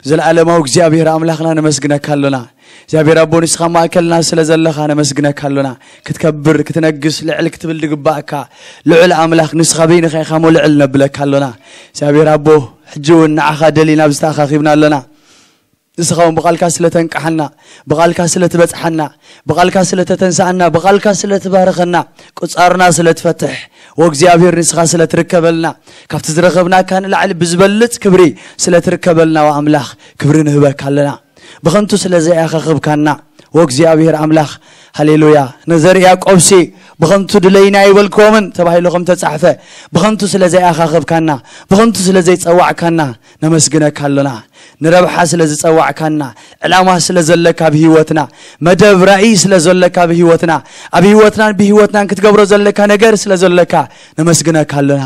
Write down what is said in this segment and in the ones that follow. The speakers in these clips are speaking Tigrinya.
ዘለኣለማዊ እግዚኣብሔር ኣምላኽና ነመስግነካ ኣሎና። እግዚኣብሔር ኣቦ ንስኻ ማእከልና ስለ ዘለኻ ነመስግነካ ኣሎና። ክትከብር ክትነግስ ልዕል ክትብል ዝግባእካ ልዑል ኣምላኽ ንስኻ በይንኻ ኢኻ እሞ ልዕል ነብለካ ኣሎና። እግዚኣብሔር ኣቦ ሕጂ እውን ንዓኻ ደሊና ኣብዚ ተኣኻኺብና ኣሎና። ንስኻ እውን ብቓልካ ስለ ተንቅሓና፣ ብቓልካ ስለ ትበጽሓና፣ ብቓልካ ስለ ተተንስኣና፣ ብቓልካ ስለ ትባርኸና፣ ቁጻርና ስለ ትፈትሕ፣ ወእግዚኣብሔር ንስኻ ስለ ትርከበልና፣ ካብቲ ዝረኸብናካ ንላዕሊ ብዝበልጽ ክብሪ ስለ ትርከበልና ወኣምላኽ ክብሪ ንህበካ ኣለና። ብኸንቱ ስለ ዘያኸኽብካና ወእግዚኣብሔር ኣምላኽ፣ ሃሌሉያ። ነዘር ያዕቆብሲ ብኸንቱ ድለይና ኣይበልክዎምን ተባሂሉ ከም ተጻሕፈ፣ ብኸንቱ ስለ ዘያኸኽብካና፣ ብኸንቱ ስለ ዘይጸዋዕካና ነመስግነካ ኣሎና። ንረብሓ ስለ ዝጸዋዕካና፣ ዕላማ ስለ ዘለካ ኣብ ህይወትና፣ መደብ ራእይ ስለ ዘለካ ኣብ ህይወትና፣ ኣብ ህይወትናን ብህይወትናን ክትገብሮ ዘለካ ነገር ስለ ዘለካ ነመስግነካ ኣሎና።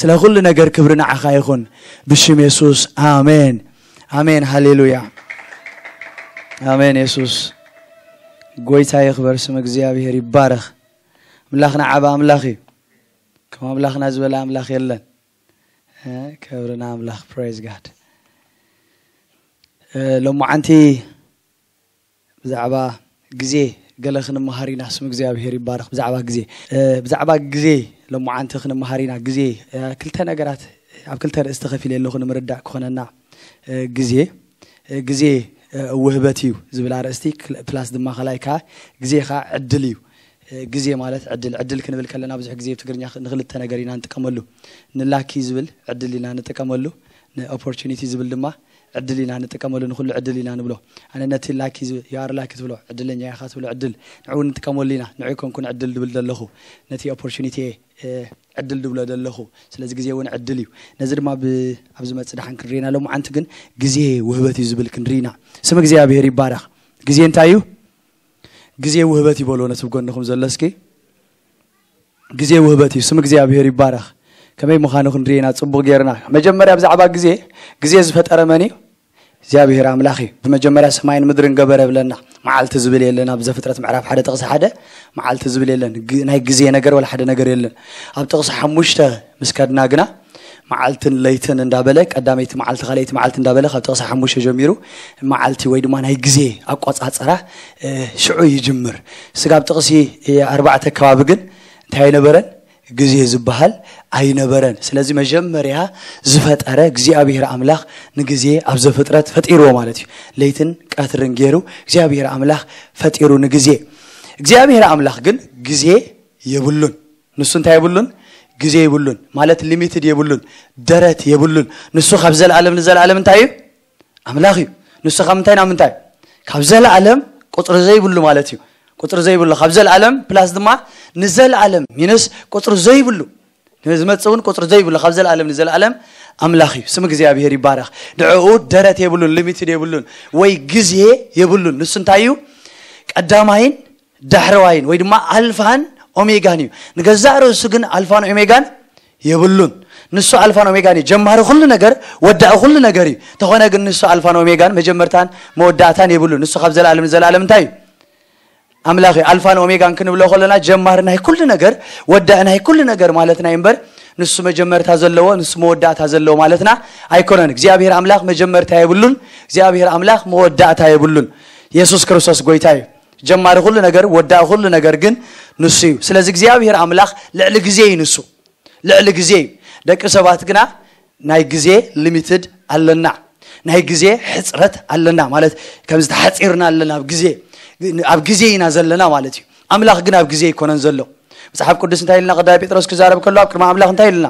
ስለ ኩሉ ነገር ክብሪ ንዓኻ ይኹን። ብሽም የሱስ ኣሜን። ኣሜን። ሃሌሉያ። ኣሜን። የሱስ ጎይታ ይኽበር። ስም እግዚኣብሔር ይባረኽ። ኣምላኽና ዓባ ኣምላኽ እዩ። ከም ኣምላኽና ዝበለ ኣምላኽ የለን። እ፣ ክብሪ ንኣምላኽ። Praise God። እ፣ ሎማዓንቲ ብዛዕባ ግዜ ገለ ክንመሃር ኢና። ስም እግዚኣብሔር ይባረኽ። ብዛዕባ ግዜ፣ እ፣ ብዛዕባ ግዜ ሎማዓንቲ ክንመሃር ኢና። ግዜ፣ እ፣ ክልተ ነገራት፣ ኣብ ክልተ ርእስቲ ከፊለ ኣለኹ ንምርዳእ ክኾነና። እ፣ ግዜ፣ እ፣ ግዜ፣ እ፣ ውህበት እዩ ዝብል ኣርእስቲ፣ ክል-፣ ፕላስ ድማ ካልኣይ ከዓ ግዜ ከዓ ዕድል እዩ። እ፣ ግዜ ማለት ዕድል፣ ዕድል ክንብል ከለና ብዙሕ ግዜ ኣብ ትግርኛ ክ-፣ ንክልተ ነገር ኢና ንጥቀመሉ። ንላኪ ዝብል ዕድል ኢና ንጥቀመሉ፣ ንኦፖርቹኒቲ ዝብል ድማ ዕድል ኢና ንጥቀመሉ፣ ንኩሉ ዕድል ኢና ንብሎ። ኣነ ነቲ ላኪ ዝብል፣ you are lucky ትብሎ፣ ዕድለኛ ኢኻ ትብሎ፣ ዕድል ንዕኡ ንጥቀመሉ ኢና። ንዑ ኮንኩን ዕድል ድብል ዘለኹ፣ ነቲ ኦፖርቹኒቲ እየ፣ እ፣ ዕድል ድብሎ ዘለኹ። ስለዚ ግዜ እውን ዕድል እዩ። ነዚ ድማ ብ-፣ ኣብ ዝመጽእ ደሓን ክንርኢና። ሎማዓንቲ ግን ግዜ ውህበት እዩ ዝብል ክንርኢና። ስም እግዚኣብሔር ይባረኽ። ግዜ እንታይ እዩ? ግዜ ውህበት ይበሎ ነቲ ብጎንኹም ዘሎ እስኪ። ግዜ ውህበት እዩ። ስም እግዚኣብሔር ይባረኽ። ከመይ ምዃኑ ክንርኢና ጽቡቕ ጌርና። መጀመርያ ብዛዕባ ግዜ፣ ግዜ ዝፈጠረ መን እዩ? እግዚኣብሔር ኣምላኽ እዩ። ብመጀመርያ ሰማይን ምድርን ገበረ ብለና። መዓልቲ ዝብል የለን። ኣብ ዘፍጥረት ምዕራፍ ሓደ ጥቕሲ ሓደ መዓልቲ ዝብል የለን። ግ-፣ ናይ ግዜ ነገር ወላ ሓደ ነገር የለን። ኣብ ጥቕሲ ሓሙሽተ ምስ ከድና ግና መዓልትን ለይትን እንዳበለ፣ ቀዳመይቲ መዓልቲ፣ ካልኣይቲ መዓልቲ እንዳበለ ካብ ጥቕሲ ሓሙሽተ ጀሚሩ መዓልቲ ወይ ድማ ናይ ግዜ ኣቆጻጽራ፣ እ፣ ሽዑ ይጅምር። ስጋብ ጥቕሲ፣ እ፣ ኣርባዕተ ከባቢ ግን እንታይ ኣይነበረን? ግዜ ዝበሃል ኣይነበረን። ስለዚ መጀመርያ ዝፈጠረ እግዚኣብሔር ኣምላኽ ንግዜ ኣብ ዘፍጥረት ፈጢርዎ ማለት እዩ። ለይትን ቀትርን ገይሩ እግዚኣብሔር ኣምላኽ ፈጢሩ ንግዜ። እግዚኣብሔር ኣምላኽ ግን ግዜ የብሉን። ንሱ እንታይ የብሉን? ግዜ የብሉን። ማለት ሊሚትድ የብሉን፣ ደረት የብሉን። ንሱ ካብ ዘለኣለም ንዘለኣለም እንታይ እዩ? ኣምላኽ እዩ። ንሱ ካብ ምንታይ ናብ ምንታይ? ካብ ዘለኣለም ቁጽሪ ዘይብሉ ማለት እዩ። ቁጽሪ ዘይብሉ፣ ካብ ዘለኣለም ፕላስ ድማ ንዘለኣለም ሚንስ ቁጽሪ ዘይብሉ፣ ንዝመጽእ እውን ቁጽሪ ዘይብሉ፣ ካብ ዘለኣለም ንዘለኣለም ኣምላኽ እዩ። ስም እግዚኣብሔር ይባረኽ። ንዕኡ ደረት የብሉን፣ ሊሚትድ የብሉን፣ ወይ ግዜ የብሉን። ንሱ እንታይ እዩ? ቀዳማይን ዳሕረዋይን ወይ ድማ ኣልፋን ኦሜጋን እዩ። ንገዛእ ርእሱ ግን ኣልፋን ኦሜጋን የብሉን። ንሱ ኣልፋን ኦሜጋን እዩ። ጀማሪ ኩሉ ነገር፣ ወዳኢ ኩሉ ነገር እዩ። ተኾነ ግን ንሱ ኣልፋን ኦሜጋን፣ መጀመርታን መወዳእታን የብሉን። ንሱ ካብ ዘለኣለም ንዘለኣለም እንታይ እዩ? ኣምላኽ እዩ። ኣልፋን ኦሜጋን ክንብሎ ከለና ጀማሪ ናይ ኩሉ ነገር፣ ወዳኢ ናይ ኩሉ ነገር ማለትና እዩ እምበር፣ ንሱ መጀመርታ ዘለዎ፣ ንሱ መወዳእታ ዘለዎ ማለትና ኣይኮነን። እግዚኣብሔር ኣምላኽ መጀመርታ የብሉን። እግዚኣብሔር ኣምላኽ መወዳእታ የብሉን። የሱስ ክርስቶስ ጎይታ እዩ። ጀማሪ ኩሉ ነገር፣ ወዳኢ ኩሉ ነገር ግን ንሱ እዩ። ስለዚ እግዚኣብሔር ኣምላኽ ልዕሊ ግዜ እዩ ንሱ። ልዕሊ ግዜ እዩ። ደቂ ሰባት ግና ናይ ግዜ ሊሚትድ ኣለና። ናይ ግዜ ሕጽረት ኣለና። ማለት ከምዚ ተሓጺርና ኣለና ኣብ ግዜ። ኣብ ግዜ ኢና ዘለና ማለት እዩ። ኣምላኽ ግን ኣብ ግዜ ኣይኮነን ዘሎ። መጽሓፍ ቅዱስ እንታይ ኢልና? ቀዳማይ ጴጥሮስ ክዛረብ ከሎ ኣብ ቅድሚ ኣምላኽ እንታይ ኢልና?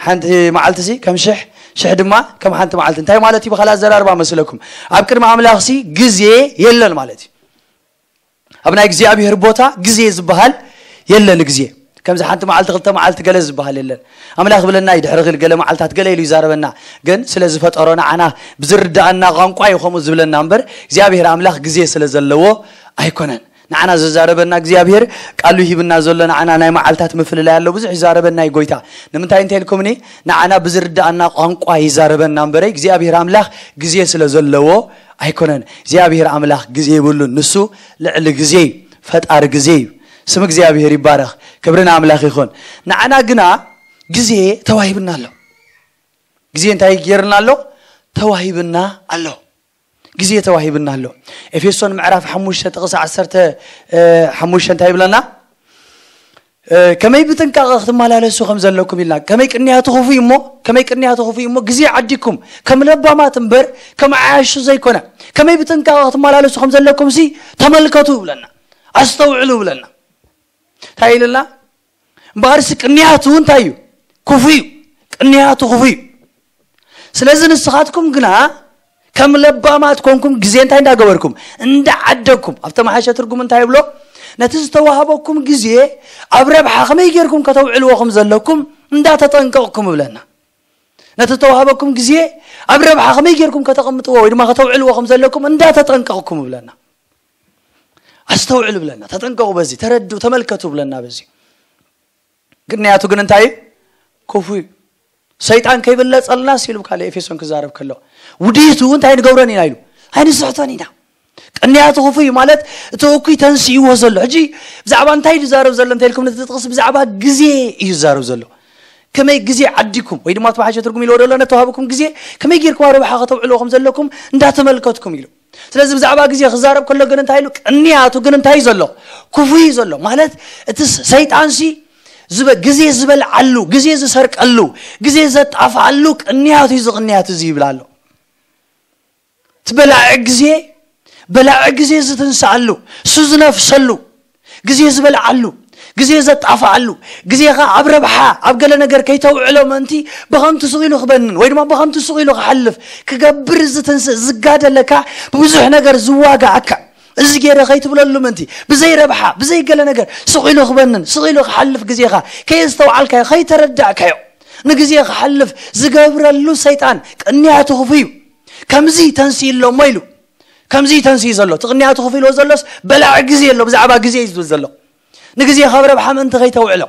ሓንቲ መዓልቲ ሲ ከም ሽሕ፣ ሽሕ ድማ ከም ሓንቲ መዓልቲ። እንታይ ማለት እዩ? ብኻልእ ኣዘራርባ መስለኩም፣ ኣብ ቅድሚ ኣምላኽ ሲ ግዜ የለን ማለት እዩ። ኣብ ናይ እግዚኣብሔር ቦታ ግዜ ዝበሃል የለን። ግዜ ከምዚ ሓንቲ መዓልቲ፣ ክልተ መዓልቲ ገለ ዝበሃል የለን። ኣምላኽ ብለና እዩ፣ ድሕሪ ክል ገለ መዓልታት ገለ ኢሉ ይዛረበና። ግን ስለ ዝፈጠሮ ንዓና ብዝርዳኣና ቋንቋ እዩ ከምኡ ዝብለና እምበር እግዚኣብሔር ኣምላኽ ግዜ ስለ ዘለዎ ኣይኮነን። ንዓና ዝዛረበና እግዚኣብሔር ቃሉ ሂብና ዘሎ፣ ንዓና ናይ መዓልታት ምፍልላይ ኣሎ። ብዙሕ ይዛረበና እዩ ጎይታ። ንምንታይ እንተ ኢልኩምኒ፣ ንዓና ብዝርዳኣና ቋንቋ ይዛረበና እምበረ እግዚኣብሔር ኣምላኽ ግዜ ስለ ዘለዎ ኣይኮነን። እግዚኣብሔር ኣምላኽ ግዜ የብሉን። ንሱ ልዕሊ ግዜ እዩ። ፈጣሪ ግዜ እዩ። ስም እግዚኣብሔር ይባረኽ። ክብሪ ንኣምላኽ ይኹን። ንዓና ግና ግዜ ተዋሂብና ኣሎ። ግዜ እንታይ ገይርና ኣሎ? ተዋሂብና ኣሎ። ግዜ ተዋሂብና ኣሎ። ኤፌሶን ምዕራፍ ሓሙሽተ ጥቕሲ ዓሰርተ ሓሙሽተ እንታይ ይብለና? ከመይ ብጥንቃቐ ክትመላለሱ ከም ዘለኩም ኢልና። ከመይ ቅንያቱ ክፉይ እሞ፣ ከመይ ቅንያቱ ክፉይ እሞ፣ ግዜ ዓዲኩም ከም ለባማት እምበር ከም ዓያሹ ዘይኮነ፣ ከመይ ብጥንቃቐ ክትመላለሱ ከም ዘለኩም ሲ ተመልከቱ ብለና፣ ኣስተውዕሉ ብለና። እንታይ ኢልና? እምበኣርሲ ቅንያቱ እንታይ እዩ? ክፉይ እዩ። ቅንያቱ ክፉይ እዩ። ስለዚ ንስኻትኩም ግና ከም ለባማት ኮንኩም ግዜ እንታይ እንዳገበርኩም? እንዳዓደግኩም። ኣብ ተመሓሸ ትርጉም እንታይ ይብሎ? ነቲ ዝተዋህበኩም ግዜ ኣብ ረብሓ ከመይ ጌርኩም ከተውዕልዎ ከም ዘለኩም እንዳተጠንቀቕኩም ብለና። ነቲ ዝተዋህበኩም ግዜ ኣብ ረብሓ ከመይ ጌርኩም ከተቐምጥዎ ወይ ድማ ከተውዕልዎ ከም ዘለኩም እንዳተጠንቀቕኩም ብለና። ኣስተውዕሉ ብለና። ተጠንቀቑ፣ በዚ ተረዱ፣ ተመልከቱ ብለና። በዚ ቅንያቱ ግን እንታይ እዩ? ክፉ እዩ። ሰይጣን ከይብለጸልና ሲሉ ካልእ ኤፌሶን ክዛረብ ከሎ ውዲቱ እንታይ ንገብረን ኢና ኢሉ ኣይንስሕቶን ኢና። ቅንያቱ ክፉ እዩ ማለት እቲ እኩይ ተንስእዎ ዘሎ። ሕጂ ብዛዕባ እንታይ እዩ ዝዛረብ ዘሎ እንተኢልኩም ነቲ ጥቕሲ ብዛዕባ ግዜ እዩ ዝዛረብ ዘሎ። ከመይ ግዜ ዓዲኩም ወይ ድማ ተባሓሸ ትርጉም ኢልዎ ዘሎ ነተዋህብኩም ግዜ ከመይ ጌርኩም ኣብ ረብሓ ከተውዕልዎ ከም ዘለኩም እንዳተመልከትኩም ኢሉ። ስለዚ ብዛዕባ ግዜ ክዛረብ ከሎ ግን እንታይ ኢሉ? ቅንያቱ ግን እንታይ እዩ ዘሎ? ክፉ እዩ ዘሎ ማለት እቲ ሰይጣንሲ ዝበ ግዜ ዝበልዓሉ፣ ግዜ ዝሰርቀሉ፣ ግዜ ዘጣፍኣሉ ቅንያቱ እዩ። ዝቕንያቱ እዚ ይብል ኣሎ። እቲ በላዒ ግዜ፣ በላዒ ግዜ ዝትንስኣሉ፣ እሱ ዝነፍሰሉ፣ ግዜ ዝበልዓሉ፣ ግዜ ዘጣፍኣሉ፣ ግዜኻ ኣብ ረብሓ ኣብ ገለ ነገር ከይተውዕሎ ምእንቲ ብኸንቱ ስቕ ኢሉ ክበንን ወይ ድማ ብኸንቱ ስቕ ኢሉ ክሓልፍ ክገብር ዝትንስእ ዝጋደለካ ብብዙሕ ነገር ዝዋጋኣካ እዚ ገይረ ከይትብለሉ ምእንቲ ብዘይ ረብሓ ብዘይ ገለ ነገር ስቕ ኢሉ ክበንን ስቕ ኢሉ ክሓልፍ ግዜኻ ከየስተውዓልካዮ ከይተረዳእካዮ ንግዜ ክሓልፍ ዝገብረሉ ሰይጣን ቅንያቱ ክፉ እዩ። ከምዚ ተንስእ ኣሎ እሞ ኢሉ ከምዚ ተንስእ ዘሎ ትቕንያቱ ክፉ ኢልዎ ዘሎስ በላዒ ግዜ ኣሎ ብዛዕባ ግዜ እዩ ዝብል ዘሎ። ንግዜኻ ኣብ ረብሓ ምእንቲ ከይተውዕሎ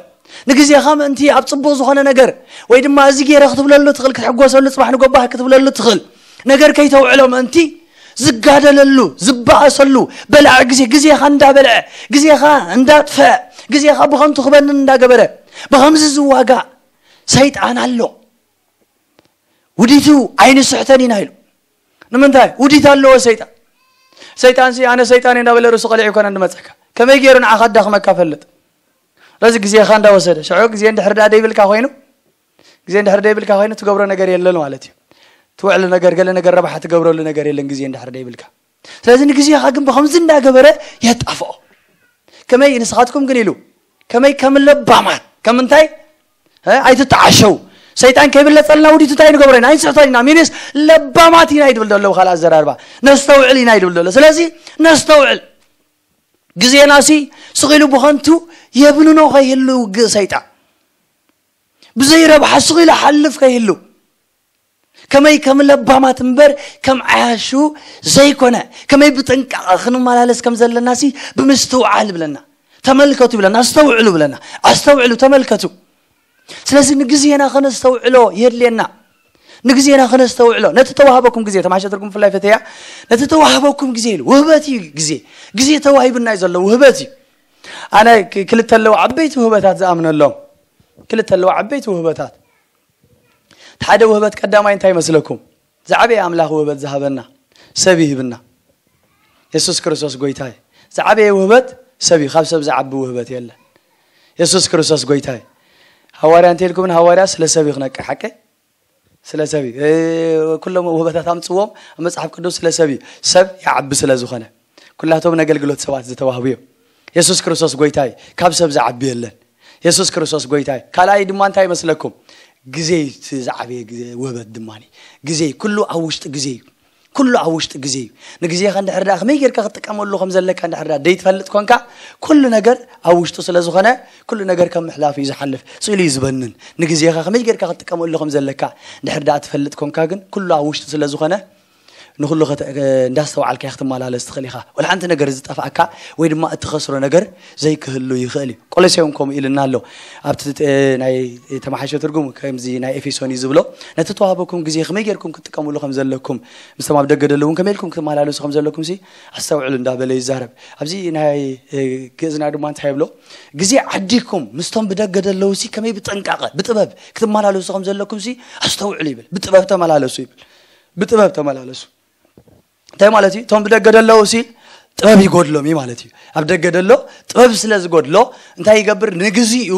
ንግዜኻ ምእንቲ ኣብ ጽቡቕ ዝኾነ ነገር ወይ ድማ እዚ ገይረ ክትብለሉ ትኽእል ክትሕጎሰሉ ጽባሕ ንጎባህ ክትብለሉ ትኽእል ነገር ከይተውዕሎ ምእንቲ ዝጋደለሉ ዝበኣሰሉ በላዒ ግዜ ግዜኻ እንዳበልዐ ግዜኻ እንዳጥፈ ግዜኻ ብኸንቱ ክበንን እንዳገበረ ብኸምዚ ዝዋጋእ ሰይጣን ኣሎ። ውዲቱ ኣይንስሕተን ኢና ኢሉ። ንምንታይ ውዲት ኣለዎ ሰይጣን? ሰይጣንሲ ኣነ ሰይጣን እንዳበለ ርእሱ ቀሊዑ ይኮነ እንድመፀካ ከመይ ገይሩ ንዓኻ ኣዳኽመካ ፈልጥ። ስለዚ ግዜኻ እንዳወሰደ ሽዑ ግዜ እንድሕር ዳ ደይብልካ ኮይኑ ግዜ እንድሕር ደይብልካ ኮይኑ ትገብሮ ነገር የለን ማለት እዩ። ትውዕል ነገር ገለ ነገር ረብሓ ትገብረሉ ነገር የለን ግዜ እንድሕር ደይብልካ። ስለዚ ንግዜኻ ግን ብኸምዚ እንዳገበረ የጣፍኦ። ከመይ ንስኻትኩም ግን ኢሉ ከመይ ከም ለባማት ከም እንታይ ኣይትተዓሸው። ሰይጣን ከይብለጸልና ውዲቱ እንታይ ንገብሮ ኢና? ኣይንስሕቶ ኢና። ሚንስ ለባማት ኢና ይድብል ዘሎ ብኻልእ ኣዘራርባ ነስተውዕል ኢና ይድብል ዘሎ። ስለዚ ነስተውዕል። ግዜና ሲ ስቕ ኢሉ ብኸንቱ የብንኖ ከይህሉ ውግእ ሰይጣን ብዘይ ረብሓ ስቕ ኢሉ ሓልፍ ከይህሉ ከመይ ከም ለባማት እምበር ከም ዓያሹ ዘይኮነ ከመይ ብጥንቃቐ ክንመላለስ ከም ዘለና ሲ ብምስትውዓል ብለና። ተመልከቱ ይብለና፣ ኣስተውዕሉ ብለና። ኣስተውዕሉ፣ ተመልከቱ። ስለዚ ንግዜና ከነስተውዕሎ የድልየና። ንግዜና ከነስተውዕሎ ነቲ ተዋህበኩም ግዜ ተማሸ ትርጉም ፍላይ ፈተያ ነቲ ተዋህበኩም ግዜ ኢሉ ውህበት እዩ። ግዜ ግዜ ተዋሂብና እዩ ዘሎ ውህበት እዩ። ኣነ ክልተ ኣለዉ ዓበይቲ ውህበታት ዝኣምነሎም ክልተ ኣለዉ ዓበይቲ ውህበታት እቲ ሓደ ውህበት ቀዳማይ እንታይ ይመስለኩም? ዝዓበየ ኣምላኽ ውህበት ዝሃበና ሰብ ይህብና። የሱስ ክርስቶስ ጎይታ እዩ። ዝዓበየ ውህበት ሰብ እዩ። ካብ ሰብ ዝዓቢ ውህበት የለን። የሱስ ክርስቶስ ጎይታ እዩ። ሃዋርያ እንተልኩም ንሃዋርያ ስለ ሰብ እዩ ክነቅሕ ሓቀ ስለ ሰብ እዩ። ኩሎም ውህበታት ኣምፅዎም ኣብ መፅሓፍ ቅዱስ ስለ ሰብ እዩ። ሰብ ይዓቢ ስለ ዝኾነ ኩላቶም ነገልግሎት ሰባት ዝተዋህቡ እዮም። የሱስ ክርስቶስ ጎይታ እዩ። ካብ ሰብ ዝዓቢ የለን። የሱስ ክርስቶስ ጎይታ እዩ። ካልኣይ ድማ እንታይ ይመስለኩም? ግዜ እቲ ዝዓበየ ግዜ ውህበት ድማ ግዜ ኩሉ ኣብ ውሽጢ ግዜ እዩ። ኩሉ ኣብ ውሽጢ ግዜ እዩ። ንግዜኻ እንድሕር ደኣ ከመይ ጌርካ ክትጥቀመሉ ከም ዘለካ እንድሕር ደኣ ደይትፈልጥ ኮንካ ኩሉ ነገር ኣብ ውሽጡ ስለ ዝኾነ ኩሉ ነገር ከም ምሕላፍ እዩ ዝሓልፍ። ስእሉ እዩ ዝበንን። ንግዜኻ ከመይ ጌርካ ክትጥቀመሉ ከም ዘለካ እንድሕር ደኣ ትፈልጥ ኮንካ ግን ኩሉ ኣብ ውሽጡ ስለ ዝኾነ ንኩሉ እንዳስተውዓልካ ክትመላለስ ትኽእል ኢኻ። ወላ ሓንቲ ነገር ዝጠፍኣካ ወይ ድማ እትኸስሮ ነገር ዘይክህሉ ይኽእል እዩ። ቆሎሴውን ከምኡ ኢልና ኣሎ። ኣብቲ ናይ ተመሓሸ ትርጉም ከምዚ ናይ ኤፌሶን እዩ ዝብሎ። ነቲ ተዋህበኩም ግዜ ከመይ ጌርኩም ክትጥቀምሉ ከም ዘለኩም ምስቶም ኣብ ደገ ደለውን ከመይ ኢልኩም ክትመላለሱ ከም ዘለኩም ሲ ኣስተውዕሉ እንዳበለ ይዛረብ። ኣብዚ ናይ ግእዝና ድማ እንታይ ይብሎ? ግዜ ዓዲኩም ምስቶም ብደገ ደለዉ ሲ ከመይ ብጥንቃቐ ብጥበብ ክትመላለሱ ከም ዘለኩም ሲ ኣስተውዕሉ ይብል። ብጥበብ ተመላለሱ ይብል። ብጥበብ ተመላለሱ። እንታይ ማለት እዩ? እቶም ብደገ ደለዉ ሲ ጥበብ ይጎድሎም እዩ ማለት እዩ። ኣብ ደገ ደሎ ጥበብ ስለ ዝጎድሎ እንታይ ይገብር? ንግዚኡ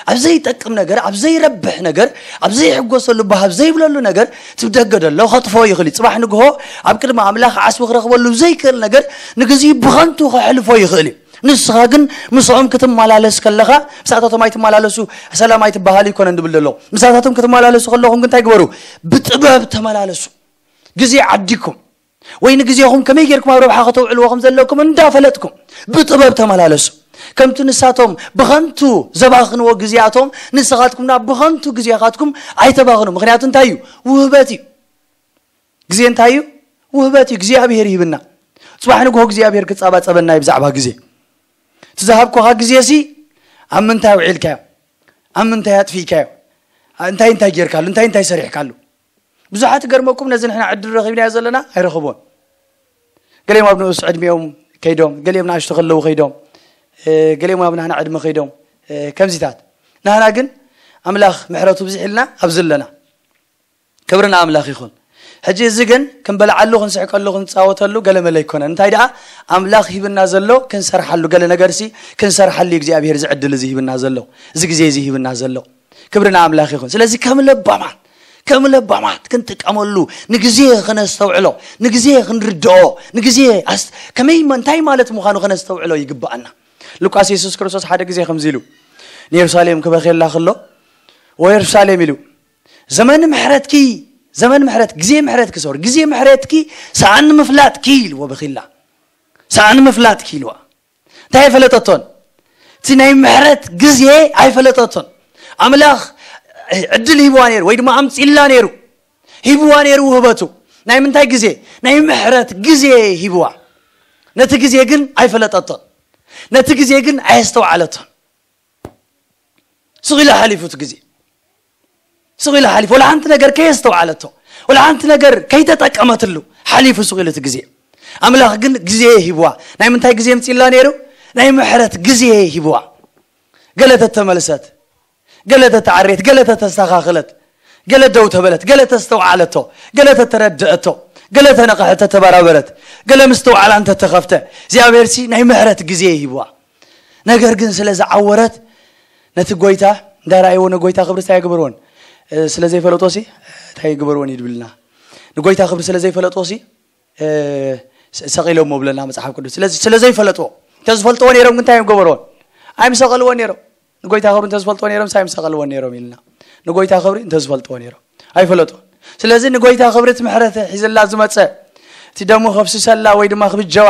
ኣብ ዘይጠቅም ነገር፣ ኣብ ዘይረብሕ ነገር፣ ኣብ ዘይሕጎሰሉ፣ በሃብ ዘይብለሉ ነገር እቲ ብደገ ደሎ ከጥፎ ይኽእል እዩ። ጽባሕ ንግሆ ኣብ ቅድሚ ኣምላኽ ዓስቢ ክረኽበሉ ዘይክእል ነገር ንግዚኡ ብኸንቱ ከሕልፎ ይኽእል እዩ። ንስኻ ግን ምስኦም ክትመላለስ ከለኻ፣ ምሳታቶም ኣይትመላለሱ፣ ሰላም ኣይትበሃሉ ይኮነን ድብል ደሎ። ምሳታቶም ክትመላለሱ ከለኹም ግን እንታይ ግበሩ? ብጥበብ ተመላለሱ። ግዜ ዓዲኩም ወይ ንግዜኹም ከመይ ጌርኩም ኣብ ረብሓ ከተውዕልዎ ከም ዘለኩም እንዳፈለጥኩም ብጥበብ ተመላለሱ። ከምቲ ንሳቶም ብኸንቱ ዘባኽንዎ ግዜያቶም ንስኻትኩም ናብ ብኸንቱ ግዜኻትኩም ኣይተባኽኑ። ምኽንያቱ እንታይ እዩ? ውህበት እዩ። ግዜ እንታይ እዩ? ውህበት እዩ። እግዚኣብሔር ይህብና። ጽባሕ ንግሆ እግዚኣብሔር ክጻባጸበና እዩ ብዛዕባ ግዜ። እቲ ዝሃብኩኻ ግዜ ሲ ኣብ ምንታይ ውዒልካዮ? ኣብ ምንታይ ኣጥፊእካዮ? እንታይ እንታይ ጌርካሉ? እንታይ እንታይ ሰሪሕካሉ? ብዙሓት ገርመኩም ነዚ ንሕና ዕድል ረኺብናዮ ዘለና ኣይረኽቦን። ገሊኦም ኣብ ንኡስ ዕድሜኦም ከይዶም፣ ገሊኦም ንኣሽቱ ከለዉ ከይዶም፣ እ፣ ገሊኦም ኣብ ናህና ዕድመ ከይዶም፣ እ፣ ከምዚታት። ናህና ግን ኣምላኽ ምሕረቱ ብዝሒልና ኣብዚ ኣለና። ክብሪ ንኣምላኽ ይኹን። ሕጂ እዚ ግን ክንበልዓሉ፣ ክንስሕቀሉ፣ ክንጻወተሉ ገለ መለ ኣይኮነን። እንታይ ደኣ ኣምላኽ ሂብና ዘሎ ክንሰርሓሉ፣ ገለ ነገርሲ ክንሰርሓሉ እዩ እግዚኣብሔር እዚ ዕድል እዚ ሂብና ዘሎ፣ እዚ ግዜ እዚ ሂብና ዘሎ። ክብሪ ንኣምላኽ ይኹን። ስለዚ ከም ለባማት፣ ከም ለባማት ክንጥቀመሉ፣ ንግዜ ክነስተውዕሎ፣ ንግዜ ክንርድኦ፣ ንግዜ ኣስ-፣ ከመይ መ-፣ እንታይ ማለት ምዃኑ ከነስተውዕሎ ይግብኣና። ሉቃስ የሱስ ክርስቶስ ሓደ ግዜ ከምዚ ኢሉ ንየሩሳሌም ክበኽየላ ከሎ፣ "ወየሩሳሌም" ኢሉ፣ "ዘመን ምሕረትኪ፣ ዘመን ምሕረት፣ ግዜ ምሕረትኪ፣ ሶሪ፣ ግዜ ምሕረትኪ ሰኣን ምፍላጥኪ" ኢልዎ በኺላ። "ሰኣን ምፍላጥኪ" ኢልዋ። እንታይ ኣይፈለጠቶን? እቲ ናይ ምሕረት ግዜ ኣይፈለጠቶን። ኣምላኽ ዕድል ሂብዋ ነይሩ፣ ወይ ድማ ኣምጺላ ነይሩ፣ ሂብዋ ነይሩ ውህበቱ። ናይ ምንታይ ግዜ? ናይ ምሕረት ግዜ ሂብዋ። ነቲ ግዜ ግን ኣይፈለጠቶን። ነቲ ግዜ ግን ኣየስተውዓለቶን። ስቕ ኢሉ ሓሊፉ እቲ ግዜ። ስቕ ኢሉ ሓሊፉ። ወላ ሓንቲ ነገር ከየስተውዓለቶ፣ ወላ ሓንቲ ነገር ከይተጠቀመትሉ ሓሊፉ ስቕ ኢሉ እቲ ግዜ። ኣምላኽ ግን ግዜ ሂብዋ። ናይ ምንታይ ግዜ ምጺላ ነይሩ? ናይ ምሕረት ግዜ ሂብዋ። ገለ ተተመልሰት፣ ገለ ተተዓሬት፣ ገለ ተተስተኻኽለት፣ ገለ ደው ተበለት፣ ገለ ተስተውዓለቶ፣ ገለ ተተረድአቶ፣ ገለ ተነቕሐት፣ ተተበራበረት፣ ገለ ምስትውዓላ እንተተኸፍተ፣ እግዚኣብሔር ሲ ናይ ምሕረት ግዜ ሂብዋ። ነገር ግን ስለ ዝዓወረት፣ ነቲ ጎይታ እንዳረኣይዎ፣ ንጎይታ ክብሪ እንታይ ኣይግበርዎን? እ፣ ስለ ዘይፈለጦ ሲ እንታይ ይግበርዎን እዩ ድብልና? ንጎይታ ክብሪ ስለ ዘይፈለጦ ሲ፣ እ፣ ስ-፣ ሰቒሎሞ ብለና መጽሓፍ ቅዱስ። ስለዚ ስለ ዘይፈለጥዎ፣ እንተዝፈልጥዎ ነይሮም ግን እንታይ እዮም ገበርዎን? ኣይምሰቐልዎን ነይሮም። ንጎይታ ክብሪ እንተዝፈልጥዎ ነይሮም፣ ሲ ኣይምሰቐልዎን ነይሮም ኢልና። ንጎይታ ክብሪ እንተዝፈልጥዎ ነይሮም። ኣይፈለጥዎን። ስለዚ ንጎይታ ክብሪ እቲ ምሕረት ሒዝላ ዝመጸ፣ እቲ ደሙ ከፍስሰላ ወይ ድማ ክብጀዋ፣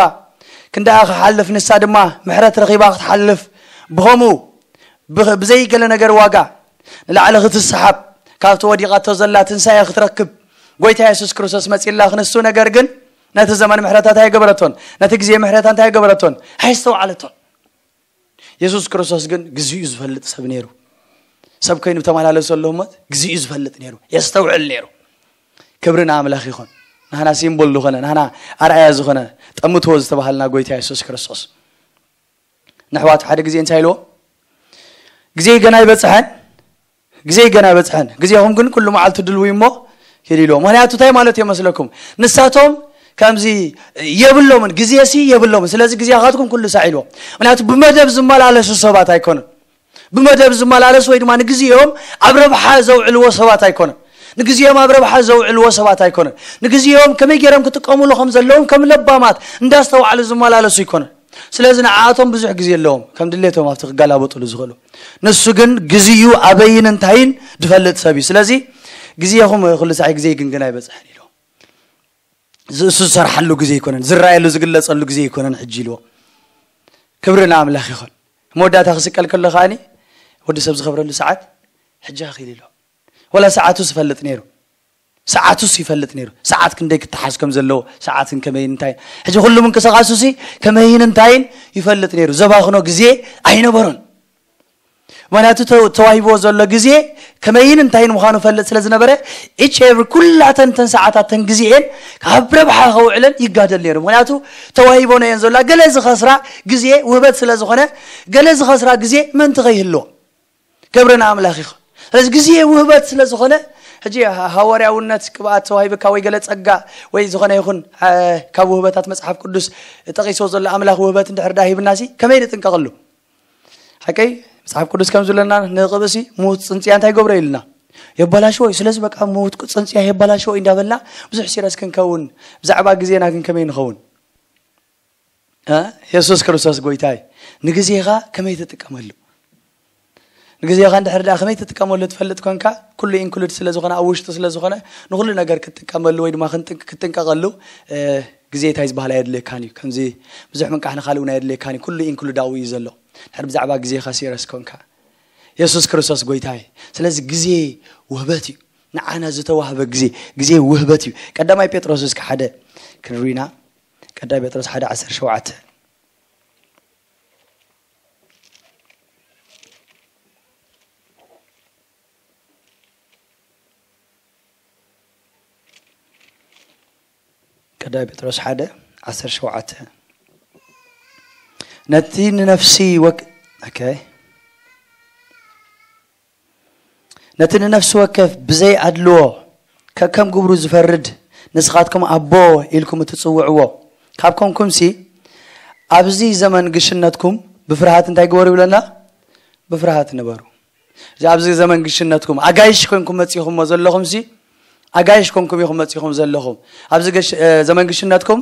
ክንደኣ ክሓልፍ፣ ንሳ ድማ ምሕረት ረኺባ ክትሓልፍ፣ ብኸምኡ ብኸ-፣ ብዘይ ገለ ነገር ዋጋ ንላዕሊ ክትስሓብ፣ ካብቲ ወዲቓቶ ዘላ ትንሳኤ ክትረክብ፣ ጎይታ የሱስ ክርስቶስ መጺላ ክንሱ፣ ነገር ግን ነቲ ዘመን ምሕረታ እንታይ ኣይገበረቶን? ነቲ ግዜ ምሕረታ እንታይ ኣይገበረቶን? ኣየስተውዓለቶን። የሱስ ክርስቶስ ግን ግዚኡ ዝፈልጥ ሰብ ነይሩ። ሰብ ኮይኑ ተመላለሱ ኣለዎ እሞ ግዚኡ ዝፈልጥ ነይሩ፣ የስተውዕል ነይሩ። ክብሪ ንኣምላኽ ይኹን። ናህና ሲምቦል ዝኾነ፣ ናህና ኣርኣያ ዝኾነ፣ ጠምትዎ ዝተባሃልና ጎይታ የሱስ ክርስቶስ። ንኣሕዋቱ ሓደ ግዜ እንታይ ኢልዎ? "ግዜ ገና ኣይበጽሐን፣ ግዜ ገና ኣይበጽሐን፣ ግዜኹም ግን ኩሉ መዓልቲ ድልዊ እሞ ኪዱ" ኢልዎ። ምኽንያቱ እንታይ ማለት እዩ መስለኩም? ንሳቶም ከምዚ የብሎምን፣ ግዜ ሲ የብሎምን። ስለዚ ግዜኻትኩም ኩሉ ሳዕ ኢልዎ። ምኽንያቱ ብመደብ ዝመላለሱ ሰባት ኣይኮኑን። ብመደብ ዝመላለሱ ወይ ድማ ንግዜኦም ኣብ ረብሓ ዘውዕልዎ ሰባት ኣይኮኑን። ንግዜኦም ኣብ ረብሓ ዘውዕልዎ ሰባት ኣይኮኑን። ንግዜኦም ከመይ ገይሮም ክጥቀሙሉ ከም ዘለዎም ከም ለባማት እንዳስተውዓሉ ዝመላለሱ ኣይኮኑን። ስለዚ ንዓኣቶም ብዙሕ ግዜ ኣለዎም፣ ከም ድሌቶም ኣብቲ ክገላበጡሉ ዝኽእሉ። ንሱ ግን ግዜኡ ኣበይን እንታይን ዝፈልጥ ሰብ እዩ። ስለዚ "ግዜኹም ኩሉ ሳዕ፣ ግዜ ግን ገና ኣይበጽሐን" ኢሉ። እዚ እሱ ዝሰርሓሉ ግዜ ኣይኮነን፣ ዝረኣየሉ ዝግለጸሉ ግዜ ኣይኮነን ሕጂ ኢልዎ። ክብሪ ንኣምላኽ ይኹን። መወዳእታ ክስቀል ከሎ ከኣኒ ወዲ ሰብ ዝኸብረሉ ሰዓት ሕጂ ኣኺል ኢልዎ። ወላ ሰዓቱስ ይፈልጥ ነይሩ። ሰዓቱስ ይፈልጥ ነይሩ። ሰዓት ክንደይ ክተሓዝ ከም ዘለዎ፣ ሰዓትን ከመይን እንታይን። ሕጂ ኩሉ ምንቅስቓሱሲ ከመይን እንታይን ይፈልጥ ነይሩ። ዘባኽኖ ግዜ ኣይነበሮን። ምኽንያቱ ተ-፣ ተዋሂብዎ ዘሎ ግዜ ከመይን እንታይን ምዃኑ ፈልጥ ስለ ዝነበረ፣ each every ኩላተን ተን ሰዓታት ተን ግዜኤን ካብ ረብሓ ከውዕለን ይጋደል ነይሩ። ምኽንያቱ ተዋሂቦ ነየን ዘላ ገለ ዝኸስራ ግዜ ውህበት ስለ ዝኾነ፣ ገለ ዝኸስራ ግዜ ምእንቲ ከይህልዎ። ክብሪ ንኣምላኽ ይኹን። ስለዚ ግዜ ውህበት ስለ ዝኾነ፣ ሕጂ ሃዋርያውነት ቅብኣት ተዋሂብካ ወይ ገለ ጸጋ ወይ ዝኾነ ይኹን ካብ ውህበታት መጽሓፍ ቅዱስ ጠቒስዎ ዘሎ ኣምላኽ ውህበት እንድሕር ዳ ሂብናሲ ከመይ ንጥንቀቐሉ? ሓቀይ መጽሓፍ ቅዱስ ከም ዝብለና ንቕብሲ ምዉት ጽንጽያ እንታይ ገብሮ ኢልና የባላሽዎ እዩ። ስለዚ በቃ ምዉት ጽንጽያ የባላሽዎ እዩ እንዳበልና ብዙሕ ሲረስ ክንከውን ብዛዕባ ግዜና ግን ከመይ ንኸውን? የሱስ ክርስቶስ ጎይታ እዩ። ንግዜኻ ከመይ ትጥቀመሉ? ንግዜኻ እንድሕር ደኣ ከመይ ትጥቀመሉ ትፈልጥ ኮንካ ኩሉ ኢንክሉድ ስለ ዝኾነ ኣብ ውሽጡ ስለ ዝኾነ ንኹሉ ነገር ክትጥቀመሉ ወይ ድማ ክትጥንቀቐሉ ግዜ እንታይ ዝበሃል ኣየድልየካን እዩ። ከምዚ ብዙሕ ምንቃሕ ንኻልእ እውን ኣየድልየካን እዩ። ኩሉ ኢንክሉዳዊ እዩ ዘሎ። ድሕር ብዛዕባ ግዜኻ ሲረስ ኮንካ የሱስ ክርስቶስ ጎይታ እዩ። ስለዚ ግዜ ውህበት እዩ። ንዓና ዝተዋህበ ግዜ ግዜ ውህበት እዩ። ቀዳማይ ጴጥሮስ እስከ ሓደ ክንሪና ቀዳማይ ጴጥሮስ ሓደ ዓሰርተ ሸውዓተ ቀዳማይ ጴጥሮስ ሓደ ዓሰርተ ሸውዓተ ነቲ ንነፍሲ ወክ okay ነቲ ንነፍሲ ወከፍ ብዘይ ኣድልዎ ከከም ግብሩ ዝፈርድ ንስኻትኩም ኣቦ ኢልኩም እትጽውዕዎ ካብ ኮንኩምሲ ኣብዚ ዘመን ግሽነትኩም ብፍርሃት እንታይ ግበሩ ይብለና? ብፍርሃት ንበሩ። እዚ ኣብዚ ዘመን ግሽነትኩም ኣጋይሽ ኮንኩም መጺኹሞ ዘለኹምሲ ኣጋይሽ ኮንኩም ኢኹም መጺኹም ዘለኹም። ኣብዚ ዘመን ግሽነትኩም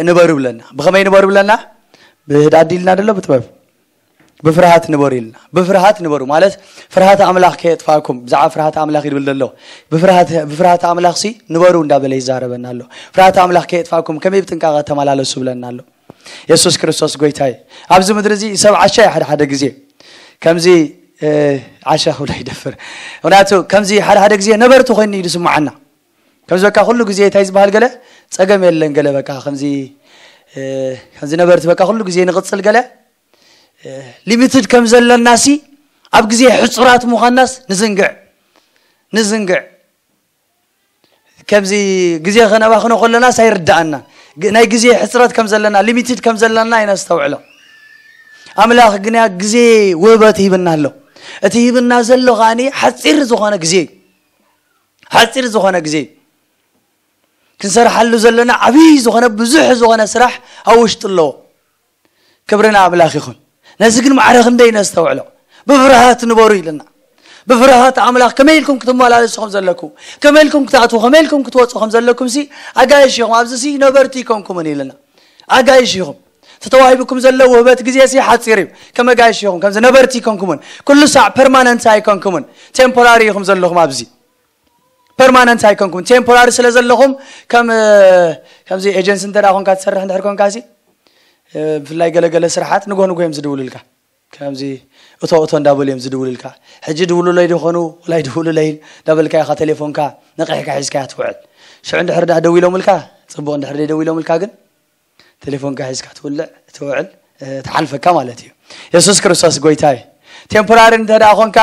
ንበሩ ይብለና። ብኸመይ ንበሩ ይብለና? ብህድኣት ድልና ደሎ ብጥበብ ብፍርሃት ንበሩ ኢልና። ብፍርሃት ንበሩ ማለት ፍርሃት ኣምላኽ ከየጥፋእኩም። ብዛዕባ ፍርሃት ኣምላኽ ይብል ዘሎ። ብፍርሃት ኣምላኽ ሲ ንበሩ እንዳበለ ይዛረበና ኣሎ። ፍርሃት ኣምላኽ ከየጥፋእኩም ከመይ ብጥንቃቐ ተመላለሱ ብለና ኣሎ። የሱስ ክርስቶስ ጎይታ እዩ። ኣብዚ ምድሪ እዚ ሰብ ዓሻ እዩ ሓደ ሓደ ግዜ ከምዚ ዓሻ ክብሎ ይደፍር። ምክንያቱ ከምዚ ሓደ ሓደ ግዜ ነበርቲ ኮይኑ እዩ ዝስምዓና። ከምዚ በቃ ኩሉ ግዜ እንታይ ዝበሃል ገለ ጸገም የለን ገለ በቃ ከምዚ ከምዚ ነበርቲ በቃ ኩሉ ግዜ ንቕጽል ገለ ሊሚትድ ከም ዘለናሲ ኣብ ግዜ ሕጹራት ምዃናስ ንዝንግዕ ንዝንግዕ ከምዚ ግዜ ከነባኽኖ ከለናስ ኣይርዳኣና። ናይ ግዜ ሕጽረት ከም ዘለና ሊሚትድ ከም ዘለና ኣይነስተውዕሎ። ኣምላኽ ግና ግዜ ውህበት ሂብና ኣሎ። እቲ ሂብና ዘሎ ከዓኒ ሓጺር ዝኾነ ግዜ እዩ። ሓጺር ዝኾነ ግዜ እዩ። ክንሰርሓሉ ዘለና ዓብዪ ዝኾነ ብዙሕ ዝኾነ ስራሕ ኣብ ውሽጡ ኣለዎ። ክብሪ ንኣምላኽ ይኹን። ነዚ ግን ማዕረ ክንደይ ነስተውዕሎ። ብፍርሃት ንበሩ ኢልና። ብፍርሃት ኣምላኽ ከመይ ኢልኩም ክትመላለሱ ከም ዘለኩም፣ ከመይ ኢልኩም ክትኣትዉ፣ ከመይ ኢልኩም ክትወፁ ከም ዘለኩም ሲ ኣጋይሽ ኢኹም። ኣብዚ ሲ ነበርቲ ኣይኮንኩምን ኢልና። ኣጋይሽ ኢኹም። ተተዋሂብኩም ዘሎ ውህበት ግዜ ሲ ሓፂር እዩ። ከም ኣጋይሽ ኢኹም። ከምዚ ነበርቲ ኣይኮንኩምን። ኩሉ ሳዕ ፐርማነንት ኣይኮንኩምን። ቴምፖራሪ ኢኹም ዘለኹም ኣብዚ። ፐርማነንት ኣይኮንኩም ቴምፖራሪ ስለ ዘለኹም ከም ከምዚ ኤጀንሲ እንተ ደኣ ኮንካ ትሰርሕ እንድሕር ኮንካ ሲ ብፍላይ ገለገለ ስራሓት ንጎ ንጎ እዮም ዝድውሉልካ። ከምዚ እቶ እቶ እንዳበሉ እዮም ዝድውሉልካ። ሕጂ ድውሉለይ ድኾኑ ወላይ ድውሉለይ እንዳበልካ ኢኻ ቴሌፎንካ ነቂሕካ ሒዝካያ ትውዕል። ሽዑ እንድሕር ደኣ ደዊሎምልካ ጽቡቕ፣ እንድሕር ደይደዊሎምልካ ግን ቴሌፎንካ ሒዝካ ትውልዕ ትውዕል ትሓልፈካ ማለት እዩ። የሱስ ክርስቶስ ጎይታ እዩ። ቴምፖራሪ እንተ ደኣ ኮንካ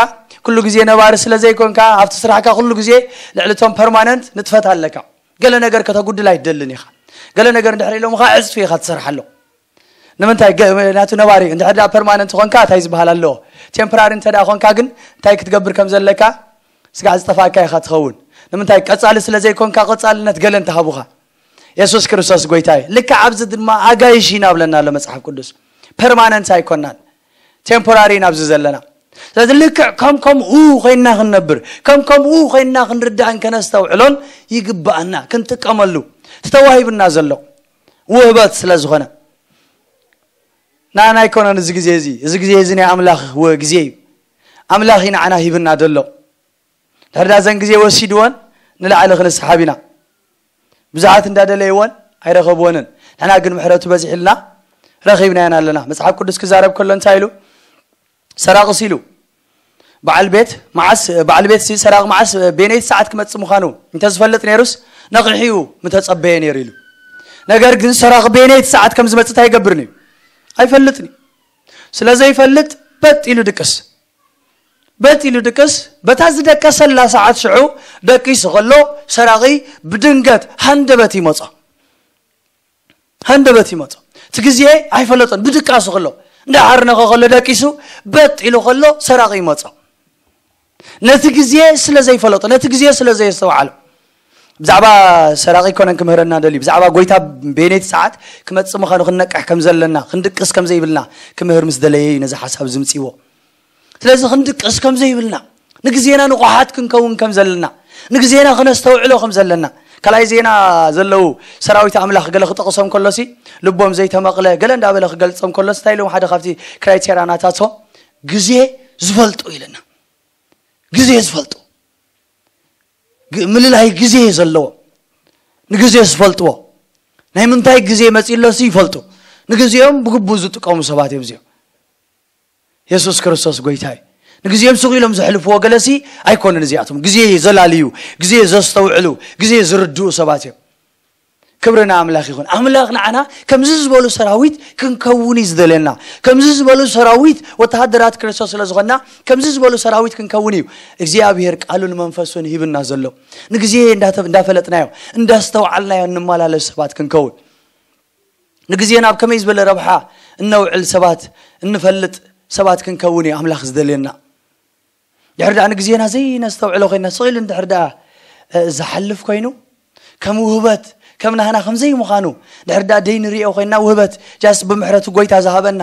ኩሉ ግዜ ነባሪ ስለ ዘይኮንካ ኣብቲ ስራሕካ ኩሉ ግዜ ልዕሊ እቶም ፐርማነንት ንጥፈት ኣለካ። ገለ ነገር ከተጉድል ኣይትደልን ኢኻ። ገለ ነገር እንድሕር ኢሎምኻ ዕፅፊ ኢኻ ትሰርሓሎ። ንምንታይ ናቱ ነባሪ እንድሕር ደኣ ፐርማነንት ኮንካ እንታይ ዝበሃል ኣለዎ? ቴምፖራሪ እንተ ደኣ ኮንካ ግን እንታይ ክትገብር ከም ዘለካ ስጋዕ ዝጠፋእካ ኢኻ ትኸውን። ንምንታይ ቀጻሊ ስለ ዘይኮንካ ቀጻልነት ገለ እንተሃቡኻ የሱስ ክርስቶስ ጎይታ እዩ። ልክዕ ኣብዚ ድማ ኣጋይሽ ኢና ብለና ኣሎ መጽሓፍ ቅዱስ። ፐርማነንት ኣይኮናን፣ ቴምፖራሪ ኢና ኣብዚ ዘለና። ስለዚ ልክዕ ከም ከምኡ ኮይና ክንነብር ከም ከምኡ ኮይና ክንርዳእን ከነስተውዕሎን ይግባኣና። ክንጥቀመሉ ተተዋሂብና ዘሎ ውህበት ስለ ዝኾነ ናና ኣይኮነን እዚ ግዜ እዚ። እዚ ግዜ እዚ ናይ ኣምላኽ ግዜ እዩ። ኣምላኽ እዩ ንዓና ሂብና ዘሎ። ድሕሪ ዳዘን ግዜ ወሲድወን ንላዕሊ ክንስሓብ ኢና። ብዙሓት እንዳደለይወን ኣይረኸብወንን። ንሕና ግን ምሕረቱ በዚሕልና ረኺብናየን ኣለና። መጽሓፍ ቅዱስ ክዛረብ ከሎ እንታይ ኢሉ? ሰራቕስ ኢሉ በዓል ቤት መዓስ በዓል ቤት ሲ ሰራቕ መዓስ ቤነይቲ ሰዓት ክመጽእ ምዃኑ እንተዝፈልጥ ነይሩስ ነቒሑ እዩ ምተጸበየ ነይሩ ኢሉ። ነገር ግን ሰራቕ ቤነይቲ ሰዓት ከም ዝመጽእ እንታይ ይገብርን እዩ? ኣይፈልጥን እዩ። ስለ ዘይፈልጥ በጥ ኢሉ ድቅስ። በጥ ኢሉ ድቅስ። በታ ዝደቀሰላ ሰዓት ሽዑ ደቂሱ ከሎ ሰራቒ ብድንገት ሃንደበት ይመጾ። ሃንደበት ይመጾ። እቲ ግዜ ኣይፈለጦን። ብድቃሱ ከሎ እንዳሓርነኸ ከሎ ደቂሱ በጥ ኢሉ ከሎ ሰራቒ ይመጾ። ነቲ ግዜ ስለ ዘይፈለጦ፣ ነቲ ግዜ ስለ ዘየስተውዓሎ። ብዛዕባ ሰራቂ ኣይኮነን ክምህረና ደልዩ፣ ብዛዕባ ጎይታ በየነይቲ ሰዓት ክመጽእ ምዃኑ ክንነቅሕ ከም ዘለና፣ ክንድቅስ ከም ዘይብልና ክምህር ምስ ደለየ እዩ ነዚ ሓሳብ ዝምጽእዎ። ስለዚ ክንድቅስ ከም ዘይብልና፣ ንግዜና ንቑሓት ክንከውን ከም ዘለና፣ ንግዜና ክነስተውዕሎ ከም ዘለና። ካልኣይ ዜና ዘለዉ ሰራዊት ኣምላኽ ገለ ክጠቕሶም ከሎሲ፣ ልቦም ዘይተመቕለ ገለ እንዳበለ ክገልጾም ከሎሲ፣ እንታይ ኢሎም ሓደ ካብቲ ክራይቴርያ ናታቶም፣ ግዜ ዝፈልጡ ኢልና። ግዜ ዝፈልጡ፣ ግ- ምልላይ ግዜ ዘለዎም፣ ንግዜ ዝፈልጥዎ፣ ናይ ምንታይ ግዜ መጺእ ኣሎሲ ይፈልጡ። ንግዜኦም ብግቡእ ዝጥቀሙ ሰባት እዮም እዚኦም። የሱስ ክርስቶስ ጎይታ እዩ። ንግዜኦም ስቕ ኢሎም ዘሕልፍዎ ገለሲ ኣይኮነን። እዚኣቶም ግዜ ዘላልዩ፣ ግዜ ዘስተውዕሉ፣ ግዜ ዝርድኡ ሰባት እዮም። ክብሪ ንኣምላኽ ይኹን። ኣምላኽ ንዓና ከምዚ ዝበሉ ሰራዊት ክንከውን እዩ ዝደልየና። ከምዚ ዝበሉ ሰራዊት ወተሃደራት ክርስቶስ ስለ ዝኾንና፣ ከምዚ ዝበሉ ሰራዊት ክንከውን እዩ እግዚኣብሔር ቃሉን መንፈሱን ሂብና ዘሎ። ንግዜ እንዳተ- እንዳፈለጥናዮ፣ እንዳስተውዓልናዮ እንመላለስ ሰባት ክንከውን፣ ንግዜና ኣብ ከመይ ዝበለ ረብሓ እነውዕል ሰባት፣ እንፈልጥ ሰባት ክንከውን እዩ ኣምላኽ ዝደልየና። ድሕር ደኣ ንግዜና ዘይነስተውዕሎ ኮይና፣ ስቕ ኢሉ እንድሕር ደኣ፣ እ፣ ዝሓልፍ ኮይኑ፣ ከም ውህበት፣ ከም ናህና ከም ዘይምዃኑ፣ ድሕር ደኣ ደይ ንሪኦ ኮይና፣ ውህበት ጃስ ብምሕረቱ ጎይታ ዝሃበና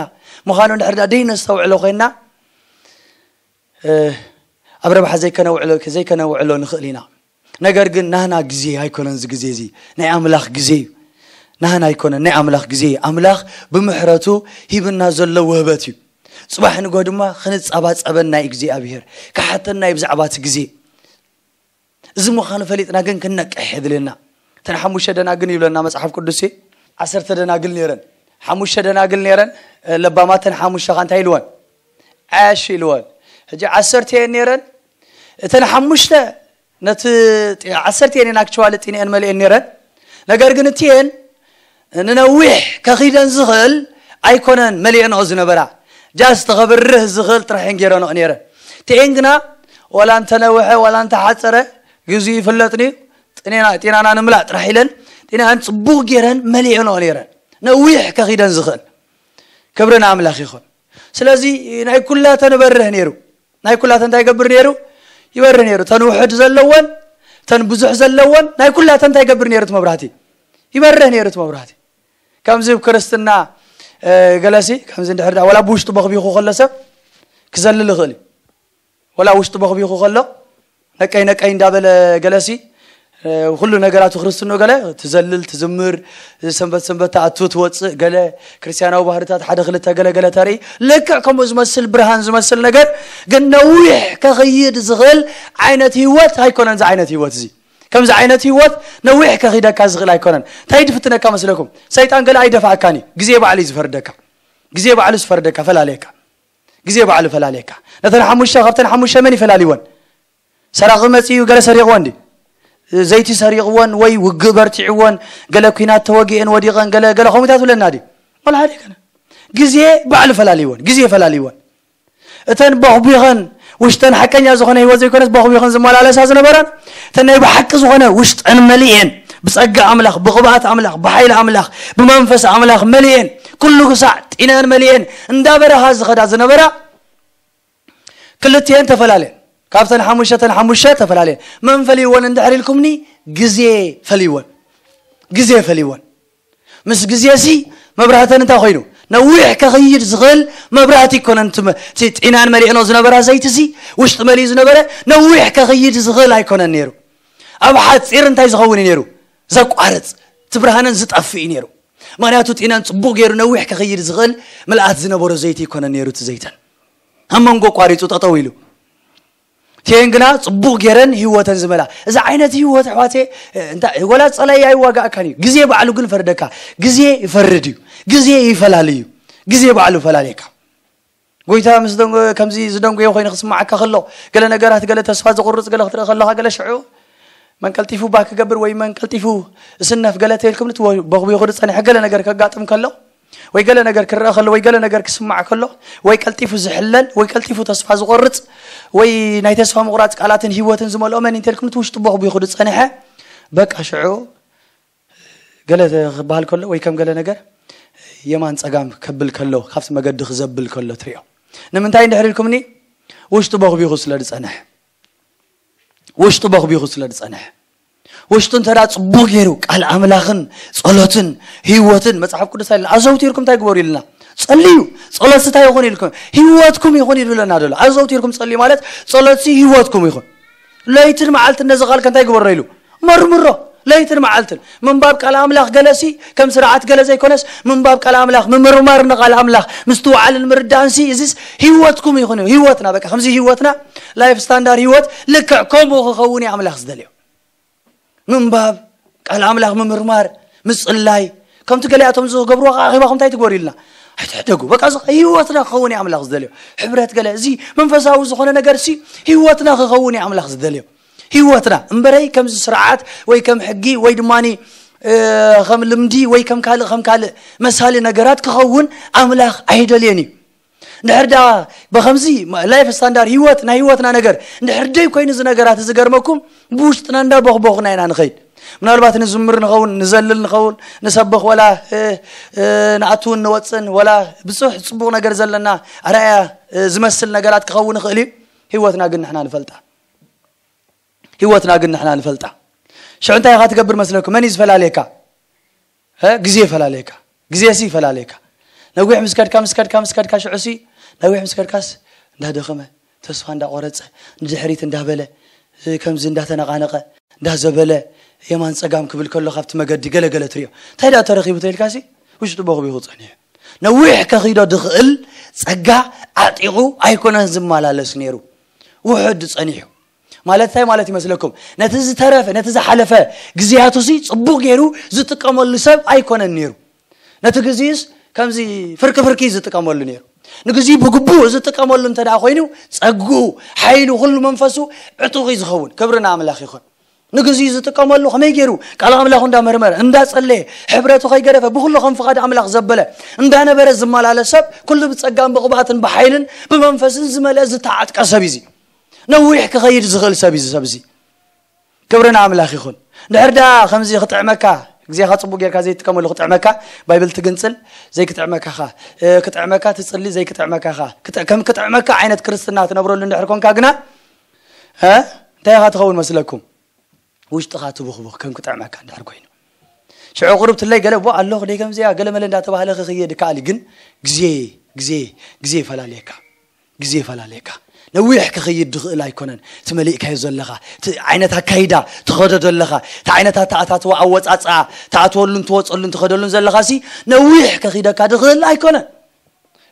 ምዃኑ ድሕር ደኣ ደይ ነስተውዕሎ ኮይና፣ እ፣ ኣብ ረብሓ ዘይከነውዕሎ፣ ዘይከነውዕሎ ንኽእል ኢና። ነገር ግን ናህና ግዜ ኣይኮነን፣ እዚ ግዜ እዚ ናይ ኣምላኽ ግዜ እዩ። ናህና ኣይኮነን፣ ናይ ኣምላኽ ግዜ እዩ። ኣምላኽ ብምሕረቱ ሂብና ዘሎ ውህበት እዩ። ጽባሕ ንግሆ ድማ ክንጸባጸበና እዩ እግዚኣብሔር፣ ክሓተና እዩ ብዛዕባ እቲ ግዜ። እዚ ምዃኑ ፈሊጥና ግን ክንነቅሕ የድልየና። እተን ሓሙሽተ ደናግል ይብለና መጽሓፍ ቅዱስ፣ ዓሰርተ ደናግል ነይረን፣ ሓሙሽተ ደናግል ነይረን። ለባማተን ሓሙሽተ ኸ እንታይ ኢልወን? ዓሽ ኢልወን። ሕጂ ዓሰርተ እየን ነይረን። እተን ሓሙሽተ ነቲ ጢ- ዓሰርተ እየን ኣክቹዋሊ ጢንኤን መሊኤን ነይረን። ነገር ግን እቲኤን ንነዊሕ ከኺደን ዝኽእል ኣይኮነን መሊኤንኦ ዝነበራ። ጃስት ከብርህ ዝኽእል ጥራሕ እየን ገይረንኦ ነይረን። እቲኤን ግና ዋላ እንተነውሐ ዋላ እንተሓፀረ፣ ግዜኡ ይፍለጥን እዩ። ጢናና ጢናና ንምላእ ጥራሕ ኢለን ጢናን ፅቡቕ ገይረን መሊኤንኦ ነይረን፣ ነዊሕ ከኺደን ዝኽእል። ክብሪ ንኣምላኽ ይኹን። ስለዚ ናይ ኩላተን ይበርህ ነይሩ። ናይ ኩላተን እንታይ ይገብር ነይሩ? ይበርህ ነይሩ። ተን ውሕድ ዘለወን፣ ተን ብዙሕ ዘለወን፣ ናይ ኩላተን እንታይ ይገብር ነይሩ? እቲ መብራህቲ ይበርህ ነይሩ። እቲ መብራህቲ ከምዚ ኣብ ክርስትና፣ እ፣ ገለሲ ከምዚ እንድሕር ደኣ ዋላ ብውሽጡ በኽቢኹ ከሎ ሰብ ክዘልል ይኽእል እዩ። ዋላ ውሽጡ በኽቢኹ ከሎ ነቀይ ነቀይ እንዳበለ ገለሲ፣ እ፣ ኩሉ ነገራቱ ክርስትኑ ገለ ትዘልል ትዝምር፣ ሰንበት ሰንበት ትኣቱ ትወፅእ፣ ገለ ክርስቲያናዊ ባህርታት ሓደ ክልተ ገለ ገለ ተርኢ፣ ልክዕ ከምኡ ዝመስል ብርሃን ዝመስል ነገር ግን ነዊሕ ከኽይድ ዝኽእል ዓይነት ህይወት ኣይኮነን። እዚ ዓይነት ህይወት እዚ፣ ከምዚ ዓይነት ህይወት ነዊሕ ከኺደካ ዝኽእል ኣይኮነን። እንታይ ድፍትነካ መስለኩም? ሰይጣን ገለ ኣይደፋእካን እዩ። ግዜ ባዕሉ እዩ ዝፈርደካ። ግዜ ባዕሉ ዝፈርደካ፣ ፈላለየካ። ግዜ ባዕሉ ፈላለየካ። ነተን ሓሙሽተ፣ ካብተን ሓሙሽተ መን ይፈላልይወን? ሰራቒ መጺኡ ገለ ሰሪቕወን ድዩ? ዘይቲ ሰሪቕወን ወይ ውግእ በርቲዕወን፣ ገለ ኲናት ተወጊአን ወዲቐን፣ ገለ ገለ ከምኡታት ብለና ድዩ? ወላ ሓደ ኣይኮነ። ግዜ ባዕሉ ፈላልይወን፣ ግዜ ፈላልይወን። እተን በኽቢኸን ውሽጠን ሓቀኛ ዝኾነ ህይወት ዘይኮነስ በኽቢኸን ዝመላለሳ ዝነበራን፣ እተን ናይ ብሓቂ ዝኾነ ውሽጠን መሊኤን ብጸጋ ኣምላኽ፣ ብቕብኣት ኣምላኽ፣ ብሓይሊ ኣምላኽ፣ ብመንፈስ ኣምላኽ መሊኤን፣ ኩሉ ክሳዕ ጢነን መሊኤን እንዳበረኻ ዝኸዳ ዝነበራ፣ ክልቲኤን ተፈላለየን። ካብተን ሓሙሽተ፣ ተን ሓሙሽተ ተፈላለየን። መን ፈልይወን እንድሕር ኢልኩምኒ፣ ግዜ ፈልይወን። ግዜ ፈልይወን። ምስ ግዜሲ መብራህተን እንታይ ኮይኑ? ነዊሕ ከኽይድ ዝኽእል መብራህቲ ይኮነን። እቲ መ-፣ እቲ ጢናን መሊእኖ ዝነበራ ዘይትሲ፣ ውሽጢ መሊኡ ዝነበረ ነዊሕ ከኽይድ ዝኽእል ኣይኮነን ነይሩ። ኣብ ሓጺር እንታይ ዝኸውን እዩ ነይሩ? ዘቋርጽ፣ እቲ ብርሃነን ዝጠፍእ እዩ ነይሩ። ምኽንያቱ ጢናን ጽቡቕ ገይሩ ነዊሕ ከኽይድ ዝኽእል ምልኣት ዝነበሮ ዘይቲ ይኮነን ነይሩ። እቲ ዘይተን ኣብ መንጎ ቋሪጹ ጠጠው ኢሉ። እቲኤን ግና ጽቡቕ ገይረን ህይወተን ዝመላ። እዚ ዓይነት ህይወት ኣሕዋተይ፣ እንታይ፣ ወላ ጸላይ ኣይዋጋእካን እዩ። ግዜ ባዕሉ ግን ፈርደካ። ግዜ ይፈርድ እዩ። ግዜ ይፈላሊ እዩ። ግዜ ባዕሉ ፈላልየካ። ጎይታ ምስ ደንጎ-፣ ከምዚ ዝደንጎዮ ኮይኑ ክስማዓካ ከሎ፣ ገለ ነገራት፣ ገለ ተስፋ ዘቑርጽ ገለ ክትርኢ ከለኻ፣ ገለ ሽዑ መን ቀልጢፉ ባክ ክገብር ወይ መን ቀልጢፉ እስነፍ ገለ ተይልኩም ንትወ-፣ በኽቢኹ ዝጸንሐ ገለ ነገር ከጋጥም ከሎ፣ ወይ ገለ ነገር ክረአ ከሎ፣ ወይ ገለ ነገር ክስማዕ ከሎ፣ ወይ ቀልጢፉ ዝሕለል፣ ወይ ቀልጢፉ ተስፋ ዝቖርጽ፣ ወይ ናይ ተስፋ ምቑራጽ ቃላትን ህይወትን ዝመልኦ መን እንተልኩም፣ እቲ ውሽጡ በኽቢኹ ዝጸንሐ፣ በቃ ሽዑ ገለ ክበሃል ከሎ፣ ወይ ከም ገለ ነገር የማን ጸጋም ከብል ከሎ፣ ካብቲ መገዲ ክዘብል ከሎ ትሪኦ። ንምንታይ እንድሕር ኢልኩምኒ? ውሽጡ በኽቢኹ ስለ ዝጸንሐ። ውሽጡ በኽቢኹ ስለ ዝጸንሐ። ውሽጡ እንተ ደኣ ጽቡቕ ገይሩ ቃል ኣምላኽን ጸሎትን ህይወትን መጽሓፍ ቅዱስ ኣይልና ኣዘውቲርኩም እንታይ ግበሩ ኢልና? ጸልዩ። ጸሎት እንታይ ይኹን ኢልኩም? ህይወትኩም ይኹን ይብለና ዘሎ። ኣዘውቲርኩም ጸልዩ ማለት ጸሎትሲ ህይወትኩም ይኹን። ለይትን መዓልትን ነዚ ቃል ከ እንታይ ግበሮ ኢሉ? መርምሮ። ለይትን መዓልትን ምንባብ ቃል ኣምላኽ ገለሲ ከም ስርዓት ገለ ዘይኮነስ፣ ምንባብ ቃል ኣምላኽ፣ ምምርማር ንቃል ኣምላኽ፣ ምስትውዓልን ምርዳእንሲ፣ እዚስ ህይወትኩም ይኹን እዩ። ህይወትና በቃ ከምዚ ህይወትና፣ ላይፍ ስታንዳርድ ህይወት ልክዕ ከምኡ ክኸውን እዩ ኣምላኽ ዝደልዮ። ምንባብ ቃል ኣምላኽ፣ ምምርማር፣ ምጽላይ፣ ከምቲ ገሊኣቶም ዝገብርዎ ከዓ ኣኼባኹም እንታይ ትግበሩ ኢልና? ኣይትሕደጉ። በቃ እዚ ህይወትና ክኸውን እዩ ኣምላኽ ዝደልዮ። ሕብረት ገለ፣ እዚ መንፈሳዊ ዝኾነ ነገር ሲ ህይወትና ክኸውን እዩ ኣምላኽ ዝደልዮ። ህይወትና እምበረይ ከምዚ ስርዓት ወይ ከም ሕጊ ወይ ድማ ከም ልምዲ ወይ ከም ካልእ ከም ካልእ መሳሊ ነገራት ክኸውን ኣምላኽ ኣይደልየን እዩ። እንድሕር ዳ ብኸምዚ ላይፍ ስታንዳርድ ህይወት ናይ ህይወትና ነገር እንድሕር ደይ ኮይኑ እዚ ነገራት ዝገርመኩም፣ ብውሽጥና እንዳ ቦኽቦኽና ኢና ንኸይድ። ምናልባት ንዝምር ንኸውን፣ ንዘልል ንኸውን፣ ንሰብኽ ወላ ንኣትውን ንወፅን ወላ ብዙሕ ፅቡቕ ነገር ዘለና ኣርኣያ ዝመስል ነገራት ክኸውን ይኽእል እዩ። ህይወትና ግን ንሕና ንፈልጣ። ህይወትና ግን ንሕና ንፈልጣ። ሽዑ እንታይ ኢኻ ትገብር መስለኩም? መን እዩ ዝፈላልየካ? ግዜ ይፈላልየካ። ግዜ ሲ ይፈላልየካ። ነዊሕ ምስ ከድካ ምስ ከድካ ምስ ከድካ ሽዑ ሲ ነዊሕ ምስ ከድካስ እንዳደኸመ፣ ተስፋ እንዳቆረፀ፣ ንድሕሪት እንዳበለ፣ ከምዚ እንዳተነቃነቀ እንዳዘበለ፣ የማን ፀጋም ክብል ከሎ ካብቲ መገዲ ገለገለ ትሪኦ። እንታይ ደኣ ተረኺቡ ተልካ ሲ ውሽጡ በኽቢኹ ፀኒሑ። ነዊሕ ከኺዶ ድኽእል ፀጋ ዓጢቑ ኣይኮነን ዝመላለስ ነይሩ። ውሑድ ጸኒሑ። ማለት እንታይ ማለት ይመስለኩም? ነቲ ዝተረፈ፣ ነቲ ዝሓለፈ ግዜያቱ ሲ ጽቡቕ ገይሩ ዝጥቀመሉ ሰብ ኣይኮነን ነይሩ። ነቲ ግዜስ ከምዚ ፍርቂ ፍርቂ ዝጥቀመሉ ነይሩ። ንግዜ ብግቡእ ዝጥቀመሉ እንተ ደኣ ኮይኑ፣ ጸግኡ፣ ሓይሉ፣ ኩሉ መንፈሱ ዕጡቕ እዩ ዝኸውን። ክብሪ ንኣምላኽ ይኹን። ንግዜ ዝጥቀመሉ ከመይ ገይሩ ቃል ኣምላኹ እንዳመርመረ፣ እንዳጸለየ፣ ሕብረቱ ከይገደፈ፣ ብኹሉ ከም ፍቓድ ኣምላኽ ዘበለ እንዳነበረ ዝመላለስ ሰብ፣ ኩሉ ብጸጋን ብቕባትን ብሓይልን ብመንፈስን ዝመልአ ዝተዓጥቀ ሰብ እዩ እዚ። ነዊሕ ክኸይድ ዝኽእል ሰብ እዩ እዚ ሰብ እዚ። ክብሪ ንኣምላኽ ይኹን። ድሕር ደኣ ከምዚ ክጥዕመካ፣ ግዜኻ ጽቡቕ ጌርካ ዘይትጥቀመሉ ክጥዕመካ፣ ባይብል ትግንጽል፣ ዘይክጥዕመካ ኸ፣ እ፣ ክጥዕመካ ትጽሊ፣ ዘይክጥዕመካ ኸ፣ ክጥ-፣ ከም ክጥዕመካ ዓይነት ክርስትና ትነብረሉ እንድሕር ኮንካ ግና፣ እ፣ እንታይ ኢኻ ትኸውን መስለኩም? ውሽጥኻ ትቡኽቡኽ ከም ክጥዕመካ እንድሕር ኮይኑ። ሽዑ ቁሩብ ትለይ ገለ፣ "ቦ ኣለኹ ደይ ከምዚኣ፣ ገለ መለ" እንዳተባህለ ክኽየድ ይከኣል እዩ። ግን ግዜ፣ ግዜ፣ ግዜ ይፈላለየካ። ግዜ ይፈላለየካ። ነዊሕ ክኽይድ ድኽእል ኣይኮነን። እቲ መሊእካዮ ዘለኻ፣ እቲ ዓይነት ኣካይዳ ትኸዶ ዘለኻ፣ እቲ ዓይነት ኣተኣታትዋ ኣወጻጽኣ፣ ትኣትወሉን ትወጸሉን ትኸደሉን ዘለኻ ሲ ነዊሕ ከኺደካ ድኽእል ኣይኮነን።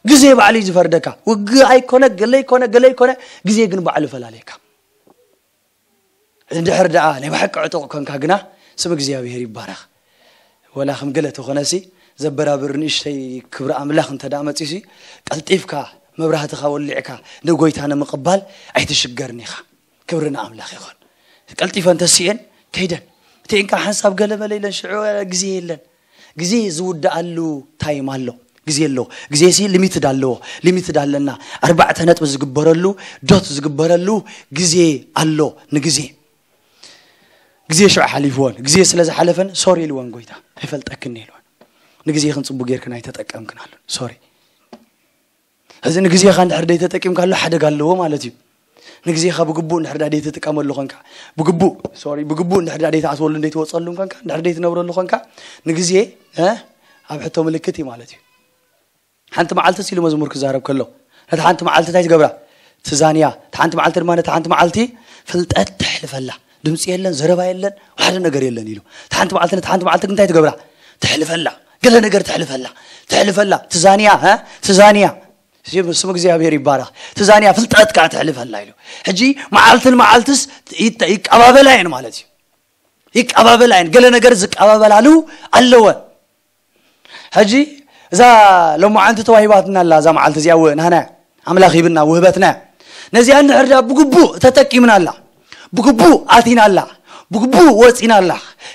ግዜ ባዕሉ እዩ ዝፈርደካ። ውግእ ኣይኮነ፣ ገለ ይኮነ፣ ገለ ይኮነ፣ ግዜ ግን ባዕሉ ይፈላለየካ። እንድሕር ደኣ ናይ ብሓቂ ዕጡቕ ኮንካ ግና፣ ስም እግዚኣብሔር ይባረኽ። ወላ ከም ገለ ተኾነሲ፣ ዘበራብር ንእሽተይ ክብሪ ኣምላኽ እንተ ደኣ መጺሲ፣ ቀልጢፍካ መብራህትኻ ወሊዕካ ንጎይታ ንምቕባል ኣይትሽገርን ኢኻ። ክብሪ ንኣምላኽ ይኹን። ቀልጢፈን ተሲኤን ከይደን። እቲ እንካ ሓንሳብ ገለ መለ ኢለን ሽዑ ግዜ የለን። ግዜ ዝውድኣሉ ታይም ኣሎ። ግዜ ኣሎ። ግዜ ሲ ሊሚትድ ኣለዎ። ሊሚትድ ኣለና። ኣርባዕተ ነጥቢ ዝግበረሉ፣ ዶት ዝግበረሉ ግዜ ኣሎ። ንግዜ፣ ግዜ ሽዑ ሓሊፍዎን፣ ግዜ ስለ ዝሓለፈን ሶሪ ኢልዎን ጎይታ። "ኣይፈልጠክን" ኢልዎን። ንግዜኽን ጽቡቕ ጌርክን ኣይተጠቀምክናሉን። ሶሪ። እዚ ንግዜኻ እንድሕር ደይተጠቂምካሉ ሓደጋ ኣለዎ ማለት እዩ። ንግዜኻ ብግቡእ እንድሕር ደኣ ደይትጥቀመሉ ኾንካ፣ ብግቡእ፣ ሶሪ፣ ብግቡእ እንድሕር ደኣ ደይትኣትወሉ፣ ደይትወጸሉ ኾንካ፣ እንድሕር ደይትነብረሉ ኾንካ፣ ንግዜ፣ እ፣ ኣብ ሕቶ ምልክት እዩ ማለት እዩ። ሓንቲ መዓልቲ ሲሉ መዝሙር ክዛረብ ከሎ፣ ነታ ሓንቲ መዓልቲ እንታይ ትገብራ? ትዛንያ። እታ ሓንቲ መዓልቲ ድማ ነታ ሓንቲ መዓልቲ ፍልጠት ተሕልፈላ። ድምፂ የለን፣ ዘረባ የለን፣ ሓደ ነገር የለን ኢሉ። እታ ሓንቲ መዓልቲ ነታ ሓንቲ መዓልቲ ግን እንታይ ትገብራ? ተሕልፈላ። ገለ ነገር ተሕልፈላ። ተሕልፈላ። ትዛንያ፣ እ? ትዛንያ። ስም፣ ስም እግዚኣብሔር ይባረኽ። ትዛንያ ፍልጠት ከዓ ተሕልፈላ ኢሉ። ሕጂ መዓልትን መዓልትስ ይተ-፣ ይቀባበላ እየን ማለት እዩ። ይቀባበላ እየን። ገለ ነገር ዝቀባበላሉ ኣለወ። ሕጂ እዛ ሎማዓንቲ ተዋሂባትና ኣላ፣ እዛ መዓልቲ እዚኣ ው-፣ ናህና እያ። ኣምላኽ ሂብና፣ ውህበትና እያ። ነዚኣ እንድሕር ደኣ ብግቡእ ተጠቂምናላ፣ ብግቡእ ኣቲናላ፣ ብግቡእ ወጺናላ፣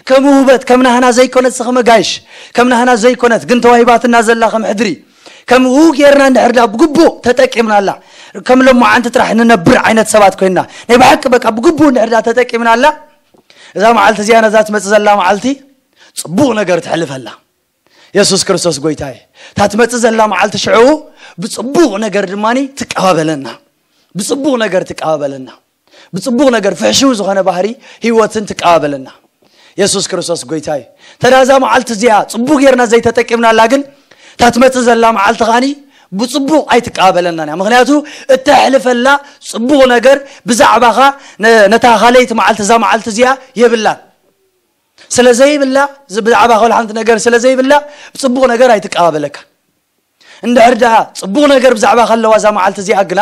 ከም ውህበት፣ ከም ናህና ዘይኮነት፣ ዝኸመ ጋይሽ፣ ከም ናህና ዘይኮነት፣ ግን ተዋሂባትና ዘላ ከም ሕድሪ፣ ከምኡ ጌርና እንድሕር ደኣ ብግቡእ ተጠቂምናላ፣ ከም ሎማዓንቲ ጥራሕ ንነብር ዓይነት ሰባት ኮይንና፣ ናይ ብሓቂ በቃ ብግቡእ እንድሕር ደኣ ተጠቂምናላ፣ እዛ መዓልቲ እዚኣ ነዛ ትመጽእ ዘላ መዓልቲ ጽቡቕ ነገር ተሕልፈላ። የሱስ ክርስቶስ ጎይታ እየ። እታ ትመጽእ ዘላ መዓልቲ ሽዑ ብጽቡቕ ነገር ድማ ትቀባበለና። ብጽቡቕ ነገር ትቀባበለና። ብፅቡቕ ነገር ፍሕሽው ዝኾነ ባህሪ ህይወትን ትቀባበለና። የሱስ ክርስቶስ ጎይታ እዩ። ተዳ እዛ መዓልቲ እዚኣ ፅቡቕ ጌርና ዘይተጠቂምናላ ግን፣ እታ ትመፅእ ዘላ መዓልቲ ኸዓኒ ብፅቡቕ ኣይትቀባበለናን እያ። ምኽንያቱ እተሕልፈላ ፅቡቕ ነገር ብዛዕባኻ ነ- ነታ ካልኣይቲ መዓልቲ፣ እዛ መዓልቲ እዚኣ የብላን። ስለ ዘይብላ፣ ዝ- ብዛዕባ ካልእ ሓንቲ ነገር ስለ ዘይብላ፣ ብፅቡቕ ነገር ኣይትቀባበለካ። እንድሕር ደኣ ፅቡቕ ነገር ብዛዕባ ከለዋ እዛ መዓልቲ እዚኣ ግና፣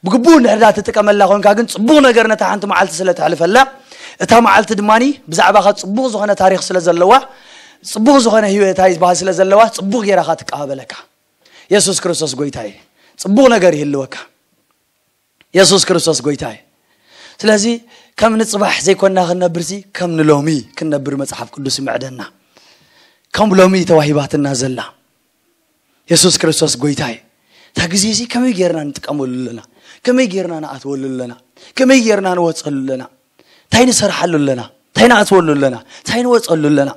ብግቡእ እንድሕር ደኣ ትጥቀመላ ኮንካ ግን፣ ፅቡቕ ነገር ነታ ሓንቲ መዓልቲ ስለ ተሕልፈላ፣ እታ መዓልቲ ድማ ብዛዕባኻ ፅቡቕ ዝኾነ ታሪኽ ስለ ዘለዋ፣ ፅቡቕ ዝኾነ ህይወት ዝበሃል ስለ ዘለዋ፣ ፅቡቕ ጌራኻ ትቀባበለካ። የሱስ ክርስቶስ ጎይታ እዩ። ፅቡቕ ነገር ይህልወካ። የሱስ ክርስቶስ ጎይታ እዩ። ስለዚ ከም ንፅባሕ ዘይኮንና ክንነብርሲ፣ ከም ንሎሚ ክንነብር መፅሓፍ ቅዱስ ይምዕደና። ከም ሎሚ ተዋሂባትና ዘላ። የሱስ ክርስቶስ ጎይታ እዩ። እታ ግዜ እዚ ከመይ ጌርና ንጥቀመሉ ኣለና? ከመይ ጌርና ንኣትወሉ ኣለና? ከመይ ጌርና ንወፀሉ ኣለና? እንታይ ንሰርሓሉ ኣለና? እንታይ ንኣትወሉ ኣለና? እንታይ ንወፀሉ ኣለና?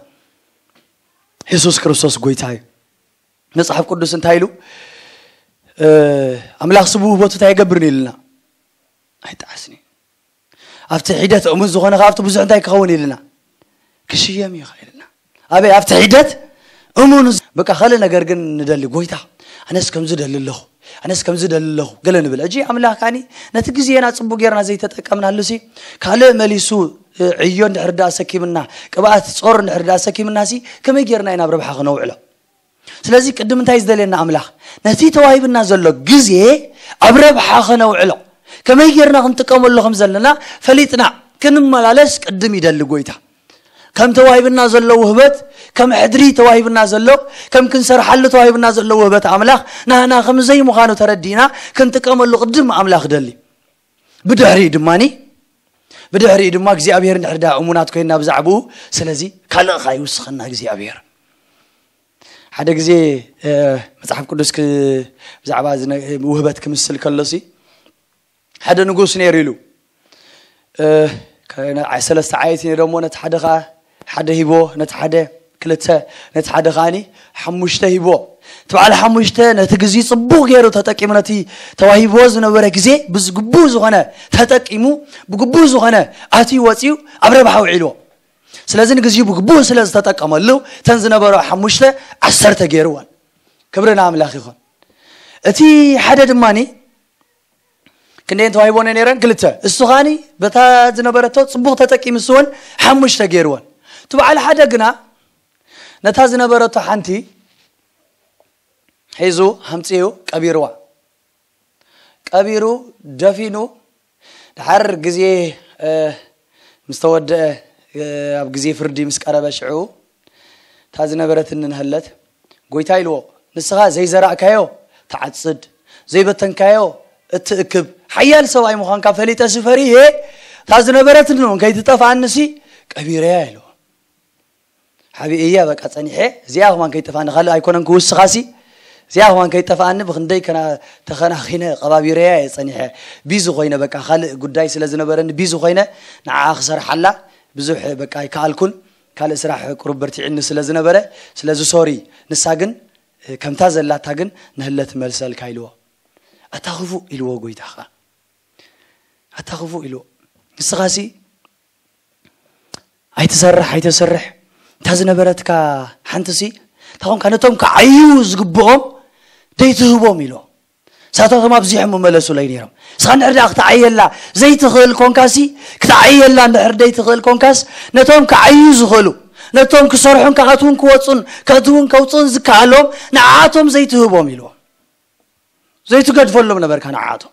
የሱስ ክርስቶስ ጎይታ እዩ። መጽሓፍ ቅዱስ እንታይ ኢሉ? እ፣ ኣምላኽ ስቡ ውህበቱ እንታይ ይገብርን ኢልና? ኣይጠዓስን እዩ። ኣብቲ ሒደት እሙን ዝኾነ ከኣ ኣብቲ ብዙሕ እንታይ ክኸውን ኢልና? ክሽየም እዩ ኢልና። ኣበይ? ኣብቲ ሒደት እሙን። በቃ ካልእ ነገር ግን ንደሊ፣ ጎይታ፣ ኣነስ ከምዚ ደሊ ኣለኹ፣ ኣነስ ከምዚ ደሊ ኣለኹ፣ ገለ ንብል። እጂ ኣምላኽ ከኣኒ ነቲ ግዜና ጽቡቕ ጌርና ዘይተጠቀምናሉ ሲ፣ ካልእ መሊሱ፣ እ፣ ዕዮ እንድሕር ደኣ ኣሰኪምና፣ ቅብኣት ጾር እንድሕር ደኣ ኣሰኪምና ሲ፣ ከመይ ጌርና ኢና ኣብ ረብሓ ክነውዕሎ? ስለዚ ቅድም እንታይ ዝደልየና ኣምላኽ? ነቲ ተዋሂብና ዘሎ ግዜ ኣብ ረብሓ ከነውዕሎ፣ ከመይ ጌርና ክንጥቀመሉ ከም ዘለና ፈሊጥና ክንመላለስ ቅድም ይደሊ ጎይታ። ከም ተዋሂብና ዘሎ ውህበት፣ ከም ሕድሪ ተዋሂብና ዘሎ፣ ከም ክንሰርሓሉ ተዋሂብና ዘሎ ውህበት ኣምላኽ ናህና ከም ዘይምዃኑ ተረዲእና ክንጥቀመሉ ቅድም ኣምላኽ ደሊ። ብድሕሪኡ ድማኒ፣ ብድሕሪኡ ድማ እግዚኣብሔር እንድሕር ደኣ እሙናት ኮይንና ብዛዕባኡ፣ ስለዚ ካልእ ከኣ ይውስኸና እግዚኣብሔር። ሓደ ግዜ፣ እ፣ መጽሓፍ ቅዱስ ክ-፣ ብዛዕባ ዝነ-፣ ውህበት ክምስል ከሎሲ፣ ሓደ ንጉስ ነይሩ ኢሉ። እ፣ ከ-፣ ነ-፣ ዓይ-፣ ሰለስተ ዓየት ነይሮሞ፣ ነቲ ሓደ ኸኣ ሓደ ሂቦ፣ ነቲ ሓደ ክልተ፣ ነቲ ሓደ ከኣኒ ሓሙሽተ ሂቦ። እቲ በዓል ሓሙሽተ ነቲ ግዜ ጽቡቕ ገይሩ ተጠቂሙ፣ ነቲ ተዋሂብዎ ዝነበረ ግዜ ብዝግቡእ ዝኾነ ተጠቂሙ፣ ብግቡእ ዝኾነ ኣትዩ ወጺኡ ኣብ ረብሓ ውዒልዎ። ስለዚ ንግዜኡ ብግቡእ ስለ ዝተጠቀመሉ፣ እተን ዝነበሮ ሓሙሽተ ዓሰርተ ገይርወን። ክብሪ ንኣምላኽ ይኹን። እቲ ሓደ ድማኒ ክንደየን ተዋሂቦነ ነይረን? ክልተ። እሱ ኸኣኒ በታ ዝነበረቶ ጽቡቕ ተጠቂሙ፣ እሱ እውን ሓሙሽተ ገይርወን። እቲ በዓል ሓደ ግና ነታ ዝነበረቶ ሓንቲ ሒዙ ኣምጺኡ ቀቢርዋ። ቀቢሩ፣ ደፊኑ፣ ድሓር ግዜ፣ እ፣ ምስ ተወደአ፣ እ፣ ኣብ ግዜ ፍርዲ ምስ ቀረበ ሽዑ፣ እታ ዝነበረትኒ ንሃለት፣ "ጎይታ" ኢልዎ፣ "ንስኻ ዘይዘራእካዮ ትዓጽድ፣ ዘይበተንካዮ እትእክብ፣ ሓያል ሰብኣይ ምዃንካ ፈሊጠሲ ፈሪሄ፣ እታ ዝነበረትኒ እውን ከይትጠፍኣንሲ ቀቢረያ" ኢልዎ። ሓቢእያ በቃ ጸኒሐ፣ እዚኣ ከማን ከይጠፍኣኒ፣ ካልእ ኣይኮነን ክውስኻሲ፣ እዚኣ ከማን ከይጠፍኣኒ ብኽንደይ ከና-፣ ተኸናኺነ ቀባቢረያ እየ ጸኒሐ። ቢዚ ኮይነ በቃ፣ ካልእ ጉዳይ ስለ ዝነበረኒ ቢዚ ኮይነ፣ ንዓኣ ክሰርሓላ ብዙሕ በቃ ኣይከኣልኩን። ካልእ ስራሕ ቁሩብ በርቲዕኒ ስለ ዝነበረ፣ ስለዚ ሶሪ። ንሳ ግን፣ ከምታ ዘላታ ግን ንህለት መልሰልካ ኢልዎ። ኣታ ክፉእ ኢልዎ ጎይታ ኸኣ። ኣታ ክፉእ ኢልዎ። ንስኻሲ ኣይትሰርሕ፣ ኣይተሰርሕ። እታ ዝነበረትካ ሓንትሲ፣ እንታይ ኾንካ ነቶም ክዓዩ ዝግብኦም ደይትህቦም ኢልዎ። ንሳታቶም ኣብዚሖም ምመለሱለይ ነይሮም። ንስኻ እንድሕር ደኣ ክትዓየላ ዘይትኽእል ኮንካሲ፣ ክትዓየላ እንድሕር ደይትኽእል ኮንካስ፣ ነቶም ክዓዩ ዝኽእሉ፣ ነቶም ክሰርሑን ክኣትዉን ክወጹን፣ ከእትዉን ከውጽኡን ዝከኣሎም፣ ንዓኣቶም ዘይትህቦም ኢልዎም። ዘይትገድፈሎም ነበርካ ንዓኣቶም።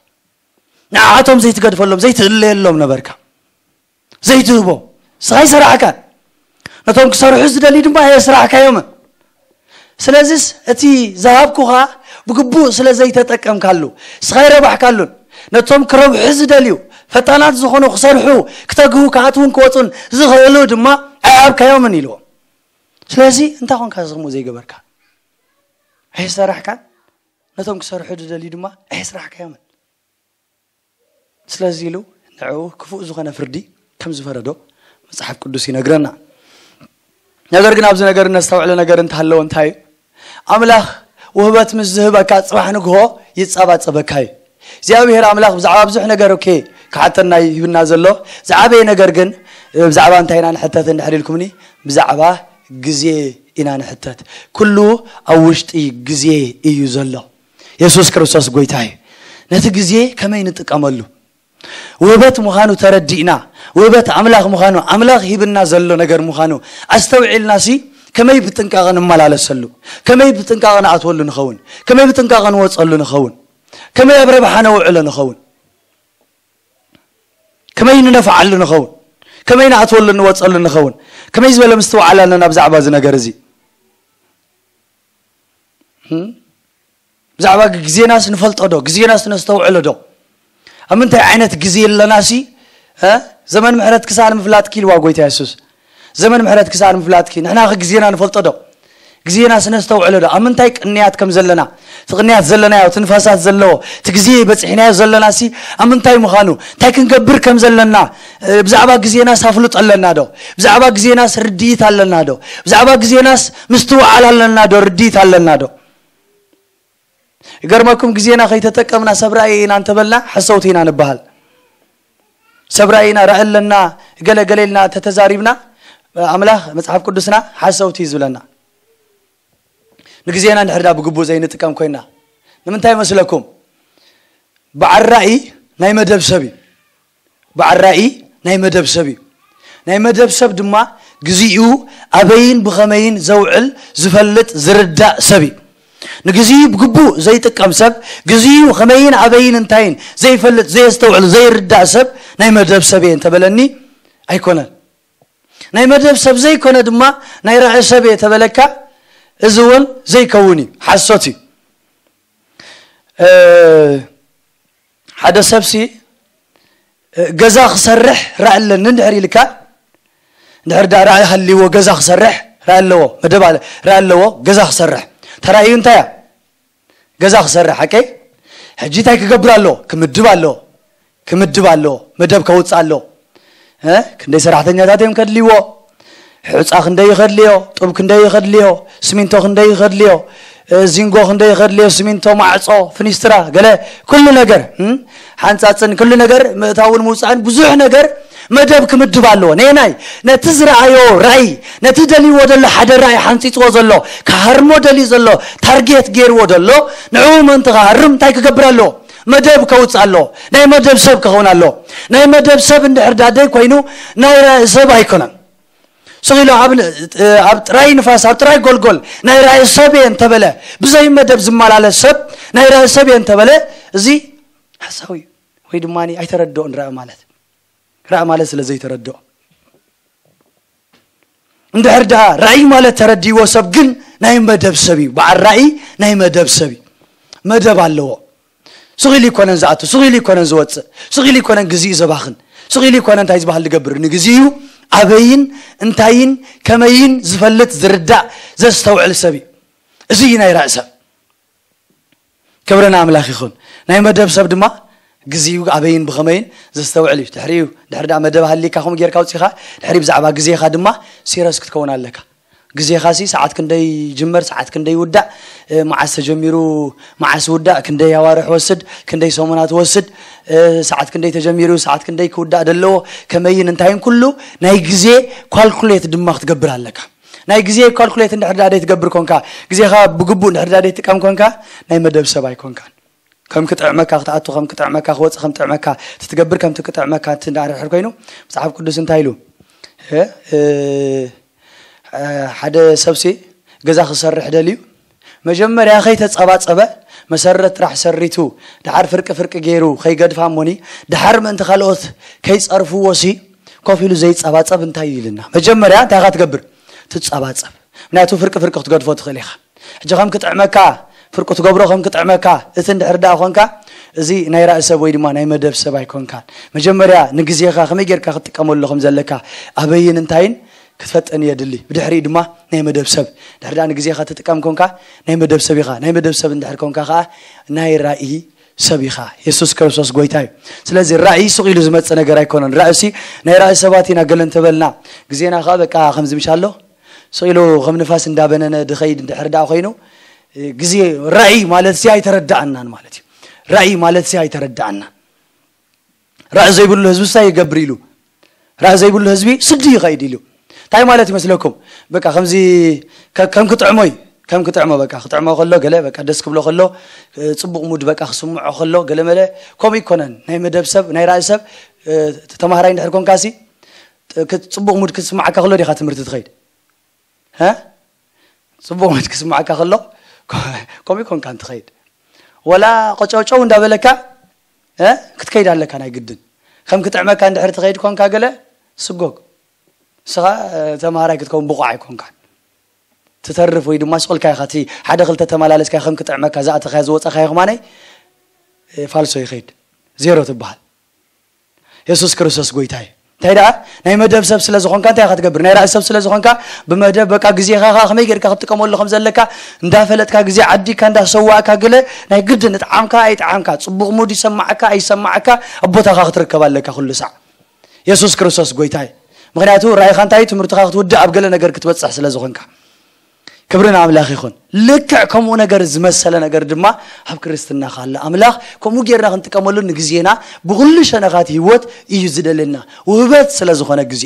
ንዓኣቶም ዘይትገድፈሎም፣ ዘይትእለየሎም ነበርካ። ዘይትህቦም። ንስኻ ኣይሰራሕካን። ነቶም ክሰርሑ ዝደልዩ ድማ ኣየስራሕካዮምን። ስለዚስ እቲ ዝሃብኩኻ ብግቡእ ስለ ዘይተጠቀምካሉ፣ ንስኻ ኣይረባሕካሉን። ነቶም ክረብሑ ዝደልዩ፣ ፈጣናት ዝኾኑ ክሰርሑ፣ ክተግሁ፣ ክኣትዉን ክወጹን ዝኽእሉ ድማ ኣይሃብካዮምን ኢልዎም። ስለዚ እንታይ ኾንካ እዚ ከምኡ ዘይገበርካ? ኣይሰራሕካን። ነቶም ክሰርሑ ዝደልዩ ድማ ኣይስራሕካዮምን። ስለዚ ኢሉ ንዕኡ ክፉእ ዝኾነ ፍርዲ ከም ዝፈረዶ መጽሓፍ ቅዱስ ይነግረና። ነገር ግን ኣብዚ ነገር እነስተውዕሎ ነገር እንተሃለወ እንታይ እዩ? ኣምላኽ ውህበት ምስ ዝህበካ ጽባሕ ንግሆ ይጸባጸበካ እዩ። እግዚኣብሔር ኣምላኽ ብዛዕባ ብዙሕ ነገር ኦኬ ክሓተና ሂብና ዘሎ። ዝዓበየ ነገር ግን ብዛዕባ እንታይ ኢና ንሕተት እንድሕር ኢልኩምኒ፣ ብዛዕባ ግዜ ኢና ንሕተት። ኩሉ ኣብ ውሽጢ ግዜ እዩ ዘሎ። የሱስ ክርስቶስ ጎይታ እዩ። ነቲ ግዜ ከመይ ንጥቀመሉ? ውህበት ምዃኑ ተረዲእና፣ ውህበት ኣምላኽ ምዃኑ፣ ኣምላኽ ሂብና ዘሎ ነገር ምዃኑ ኣስተውዒልና ሲ፣ ከመይ ብጥንቃቐ ንመላለሰሉ፣ ከመይ ብጥንቃቐ ንኣትወሉ ንኸውን፣ ከመይ ብጥንቃቐ ንወጸሉ ንኸውን፣ ከመይ ኣብ ረብሓ ነውዕሎ ንኸውን፣ ከመይ ንነፍዓሉ ንኸውን፣ ከመይ ንኣትወሉ ንወጸሉ ንኸውን፣ ከመይ ዝበለ ምስትውዓል ኣለና ብዛዕባ እዚ ነገር እዚ? ብዛዕባ ግዜናስ ንፈልጦ ዶ? ግዜናስ ነስተውዕሎ ዶ? ኣብ ምንታይ ዓይነት ግዜ ኣለና ሲ? ዘመን ምሕረት ክሳን ምፍላጥ ኪልዋ ጎይታ የሱስ። ዘመን ምሕረት ክሳን ምፍላጥ ኪ ንሕና ግዜና ንፈልጦ ዶ? ግዜናስ ነስተውዕሎ ዶ? ኣብ ምንታይ ቅንያት ከም ዘለና፣ እቲ ቅንያት ዘለናዮ፣ እቲ ንፋሳት ዘለዎ፣ እቲ ግዜ በፂሕናዮ ዘለና ሲ ኣብ ምንታይ ምዃኑ፣ እንታይ ክንገብር ከም ዘለና፣ ብዛዕባ ግዜናስ ኣፍልጦ ኣለና ዶ? ብዛዕባ ግዜናስ ርድኢት ኣለና ዶ? ብዛዕባ ግዜናስ ምስትውዓል ኣለና ዶ? ርድኢት ኣለና ዶ? ይገርመኩም፣ ግዜና ከይተጠቀምና ሰብ ራእይ ኢና እንተበልና ሓሰውቲ ኢና ንበሃል። ሰብ ራእይ ኢና፣ ራእይ ኣለና፣ ገለ ገለ ኢልና ተተዛሪብና፣ ኣምላኽ መጽሓፍ ቅዱስና ሓሰውቲ እዩ ዝብለና። ንግዜና እንድሕር ዳ ብግቡእ ዘይንጥቀም ኮይና፣ ንምንታይ መስለኩም? በዓል ራእይ ናይ መደብ ሰብ እዩ። በዓል ራእይ ናይ መደብ ሰብ እዩ። ናይ መደብ ሰብ ድማ ግዚኡ ኣበይን ብኸመይን ዘውዕል ዝፈልጥ ዝርዳእ ሰብ እዩ። ንግዚኡ ብግቡእ ዘይጥቀም ሰብ፣ ግዚኡ ኸመይን ኣበይን እንታይን ዘይፈልጥ፣ ዘየስተውዕል፣ ዘይርዳእ ሰብ ናይ መደብ ሰብ እየ እንተበለኒ ኣይኮነን። ናይ መደብ ሰብ ዘይኮነ ድማ ናይ ራእይ ሰብ እየ ተበለካ፣ እዚ እውን ዘይከውን እዩ፣ ሓሶት እዩ። ሓደ ሰብሲ ገዛ ክሰርሕ ራእይ ኣለኒ እንድሕር ኢልካ፣ እንድሕር ዳ ራእይ ሃልይዎ ገዛ ክሰርሕ ራእይ ኣለዎ፣ መደብ ኣለ ራእይ ኣለዎ፣ ገዛ ክሰርሕ ተራእዩ እንታይ እያ? ገዛ ክሰርሕ ሓቀይ። ሕጂ እንታይ ክገብር ኣለዎ? ክምድብ ኣለዎ፣ ክምድብ ኣለዎ፣ መደብ ከውፅእ ኣለዎ። ክንደይ ሰራሕተኛታት እዮም ከድልይዎ? ሑፃ ክንደይ ይኸድልዮ? ጡብ ክንደይ ይኸድልዮ? ስሚንቶ ክንደይ ይኸድልዮ? ዚንጎ ክንደይ ይኸድልዮ? ስሚንቶ፣ ማዕፆ፣ ፍኒስትራ፣ ገለ ኩሉ ነገር፣ ሓንፃፅን ኩሉ ነገር፣ ምእታውን ምውፃእን ብዙሕ ነገር መደብ ክምድብ ኣለዎ። ነየናይ? ነቲ ዝረኣዮ ራእይ፣ ነቲ ደልይዎ ዘሎ ሓደ ራእይ ሓንፂፅዎ ዘሎ፣ ክሃርሞ ደልዩ ዘሎ፣ ታርጌት ገይርዎ ዘሎ፣ ንዕኡ ምእንቲ ክሃርም እንታይ ክገብር ኣለዎ? መደብ ከውፅእ ኣለዎ። ናይ መደብ ሰብ ክኸውን ኣለዎ። ናይ መደብ ሰብ እንድሕር ዳደይ ኮይኑ ናይ ራእይ ሰብ ኣይኮነን። ስቕ ኢሉ ኣብ ጥራይ ንፋስ ኣብ ጥራይ ጎልጎል ናይ ራእይ ሰብ እየ እንተበለ፣ ብዘይ መደብ ዝመላለስ ሰብ ናይ ራእይ ሰብ እየ እንተበለ፣ እዚ ሓሳዊ ወይ ድማ ኣይተረድኦን ራእይ ማለት። ራእይ ማለት ስለ ዘይተረድኦ። እንድሕር ደኣ ራእይ ማለት ተረድይዎ ሰብ ግን ናይ መደብ ሰብ እዩ። በዓል ራእይ ናይ መደብ ሰብ እዩ። መደብ ኣለዎ። ስቕ ኢሉ ይኮነን ዝኣቱ፣ ስቕ ኢሉ ይኮነን ዝወፅእ፣ ስቕ ኢሉ ይኮነን ግዜኡ ዘባኽን፣ ስቕ ኢሉ ይኮነን እንታይ ዝበሃል ዝገብር። ንግዜኡ ኣበይን እንታይን ከመይን ዝፈልጥ ዝርዳእ ዘስተውዕል ሰብ እዩ። እዚ እዩ ናይ ራእይ ሰብ። ክብሪ ንኣምላኽ ይኹን። ናይ መደብ ሰብ ድማ ግዜኡ ኣበይን ብኸመይን ዘስተውዕል እዩ። ድሕሪኡ ድሕሪ ደኣ መደብ ሃሊካ ከምኡ ጌርካ ኣውፂኻ ድሕሪ ብዛዕባ ግዜኻ ድማ ሲረስ ክትከውን ኣለካ። ግዜኻሲ ሰዓት ክንደይ ይጅመር፣ ሰዓት ክንደይ ይውዳእ፣ መዓስ ተጀሚሩ መዓስ ይውዳእ፣ ክንደይ ኣዋርሕ ወስድ፣ ክንደይ ሰሙናት ወስድ፣ ሰዓት ክንደይ ተጀሚሩ ሰዓት ክንደይ ክውዳእ ደለዎ፣ ከመይን እንታይን ኩሉ ናይ ግዜ ኳልኩሌት ድማ ክትገብር ኣለካ። ናይ ግዜ ኳልኩሌት እንድሕር ዳ ደይ ትገብር ኮንካ፣ ግዜኻ ብግቡእ እንድሕር ዳ ደይ ትጥቀም ኮንካ፣ ናይ መደብ ሰብ ኣይኮንካን። ከም ክጥዕመካ ክትኣቱ፣ ከም ክጥዕመካ ክወጽእ፣ ከም ጥዕመካ ትትገብር፣ ከምቲ ክጥዕመካ ትዳርሕር ኮይኑ፣ መጽሓፍ ቅዱስ እንታይ ኢሉ? እ፣ እ፣ ሓደ ሰብሲ ገዛ ክሰርሕ ደልዩ፣ መጀመርያ ከይተጸባጸበ፣ መሰረት ጥራሕ ሰሪቱ፣ ደሓር ፍርቂ ፍርቂ ገይሩ ከይገድፋ እሞኒ፣ ደሓር ምእንቲ ካልኦት ከይጸርፍዎ ሲ፣ ኮፍ ኢሉ ዘይጸባጸብ እንታይ እዩ ኢልና? መጀመርያ እንታይ ኢኻ ትገብር? ትጸባጸብ። ምክንያቱ ፍርቂ ፍርቂ ክትገድፎ ትኽእል ኢኻ። ሕጂ ከም ክጥዕመካ፣ ፍርቂ ትገብሮ ከም ክጥዕመካ፣ እቲ እንድሕር ደኣ ኾንካ፣ እዚ ናይ ራእይ ሰብ ወይ ድማ ናይ መደብ ሰብ ኣይኮንካን። መጀመርያ ንግዜኻ ከመይ ጌርካ ክትጥቀመሉ ከም ዘለካ፣ ኣበይን እንታይን ክትፈጥን የድሊ። ብድሕሪኡ ድማ ናይ መደብ ሰብ። ድሕር ደኣ ንግዜኻ ትጥቀም ኮንካ፣ ናይ መደብ ሰብ ኢኻ። ናይ መደብ ሰብ እንድሕር ኮንካ ኸኣ፣ ናይ ራእይ ሰብ ኢኻ። የሱስ ክርስቶስ ጎይታ እዩ። ስለዚ ራእይ ስቕ ኢሉ ዝመጽእ ነገር ኣይኮነን። ራእይሲ ናይ ራእይ ሰባት ኢና ገለ እንተበልና፣ ግዜና ኸኣ በቃ ከምዚ ምሽ ኣሎ፣ ስቕ ኢሉ ከም ንፋስ እንዳበነነ ድኸይድ እንድሕር ደኣ ኮይኑ፣ ግዜ ራእይ ማለት ሲ ኣይተረዳኣናን ማለት እዩ። ራእይ ማለት ሲ ኣይተረዳኣናን። ራእይ ዘይብሉ ህዝቢ እንታይ ይገብር ኢሉ? ራእይ ዘይብሉ ህዝቢ ስዲ ይኸይድ ኢሉ። እንታይ ማለት ይመስለኩም? በቃ ከምዚ ከ- ከም ክጥዕሞ እዩ። ከም ክጥዕሞ፣ በቃ ክጥዕሞ ከሎ ገለ፣ በቃ ደስ ክብሎ ከሎ፣ እ፣ ጽቡቕ ሙድ በቃ ክስምዖ ከሎ፣ ገለ መለ። ከምኡ ይኮነን። ናይ መደብ ሰብ፣ ናይ ራእይ ሰብ፣ እ፣ ተማሃራይ እንድሕር ኮንካሲ፣ ጥ- ክ- ጽቡቕ ሙድ ክትስምዓካ ከሎ ዲኻ ትምህርቲ ትኸይድ? እ? ጽቡቕ ሙድ ክስምዓካ ከሎ፣ ኮ- ከምኡ ይኮንካ እንትኸይድ። ወላ ቆጨውጨው እንዳበለካ፣ እ፣ ክትከይድ ኣለካ ናይ ግድን። ከም ክጥዕመካ እንድሕር ትኸይድ ኮንካ ገለ፣ ስጎግ። ንስኻ፣ እ፣ ተማሃራይ ክትከውን ብቑዕ ኣይኮንካን። ትተርፍ ወይ ድማ ስቕ ኢልካ ኢኻ፣ እቲ ሓደ ክልተ ተመላለስካ ከም ክጥዕመካ ዝኣተኻዮ ዝወጻኻዮ ከማነይ፣ እ፣ ፋልሶ ይኸይድ። ዜሮ ትበሃል። የሱስ ክርስቶስ ጎይታ እዩ። እንታይ ደኣ? ናይ መደብ ሰብ ስለ ዝኾንካ እንታይ ኢኻ ትገብር? ናይ ራእሲ ሰብ ስለ ዝኾንካ ብመደብ በቃ ግዜኻ ኸኣ ከመይ ጌርካ ክትጥቀመሉ ከም ዘለካ እንዳፈለጥካ ግዜ ዓዲካ እንዳሰዋእካ ገለ ናይ ግድን እጥዓምካ ኣይጥዓምካ፣ ጽቡቕ ሙድ ይሰማዓካ ኣይሰማዓካ ኣብ ቦታኻ ክትርከብ ኣለካ ኩሉ ሳዕ። የሱስ ክርስቶስ ጎይታ እዩ። ምኽንያቱ ራእይኻ እንታይ እዩ? ትምህርትኻ ክትውድእ ኣብ ገለ ነገር ክትበጽሕ ስለ ዝኾንካ። ክብሪ ንኣምላኽ ይኹን። ልክዕ ከምኡ ነገር ዝመሰለ ነገር ድማ ኣብ ክርስትና ካለ ኣምላኽ ከምኡ ጌርና ክንጥቀመሉ ንግዜና ብኹሉ ሸነኻት ህይወት እዩ ዝደልና። ውህበት ስለ ዝኾነ ግዜ፣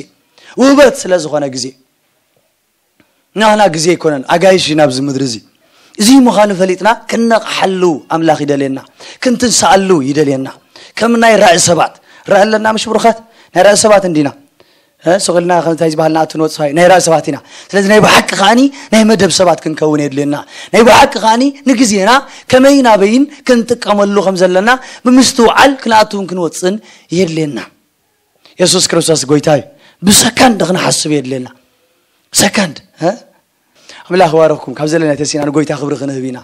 ውህበት ስለ ዝኾነ ግዜ። ናህና ግዜ ኣይኮነን ኣጋይሽ ኢና ኣብዚ ምድሪ እዚ። እዚ ምዃኑ ፈሊጥና ክንነቕሓሉ ኣምላኽ ይደልየና፣ ክንትንስኣሉ ይደልየና። ከም ናይ ራእይ ሰባት ራእይ ኣለና፣ ምሽ ብሩኻት ናይ ራእይ ሰባት እንዲና። እ፣ ስቕ ኢልና ከም እንታይ ዝበሃል ንኣቱ ንወጽእ ናይ ራእይ ሰባት ኢና። ስለዚ ናይ ብሓቂ ከኣኒ ናይ መደብ ሰባት ክንከውን የድልየና። ናይ ብሓቂ ከኣኒ ንግዜና ከመይ ናበይን ክንጥቀመሉ ከም ዘለና ብምስትውዓል ክንኣቱን ክንወጽእን የድልየና። የሱስ ክርስቶስ ጎይታ እዩ። ብሰከንድ ክንሓስብ የድልየና። ሰከንድ፣ እ? ኣምላኽ ይባርኽኩም። ካብ ዘለና ተሲና ንጎይታ ክብሪ ክንህብ ኢና።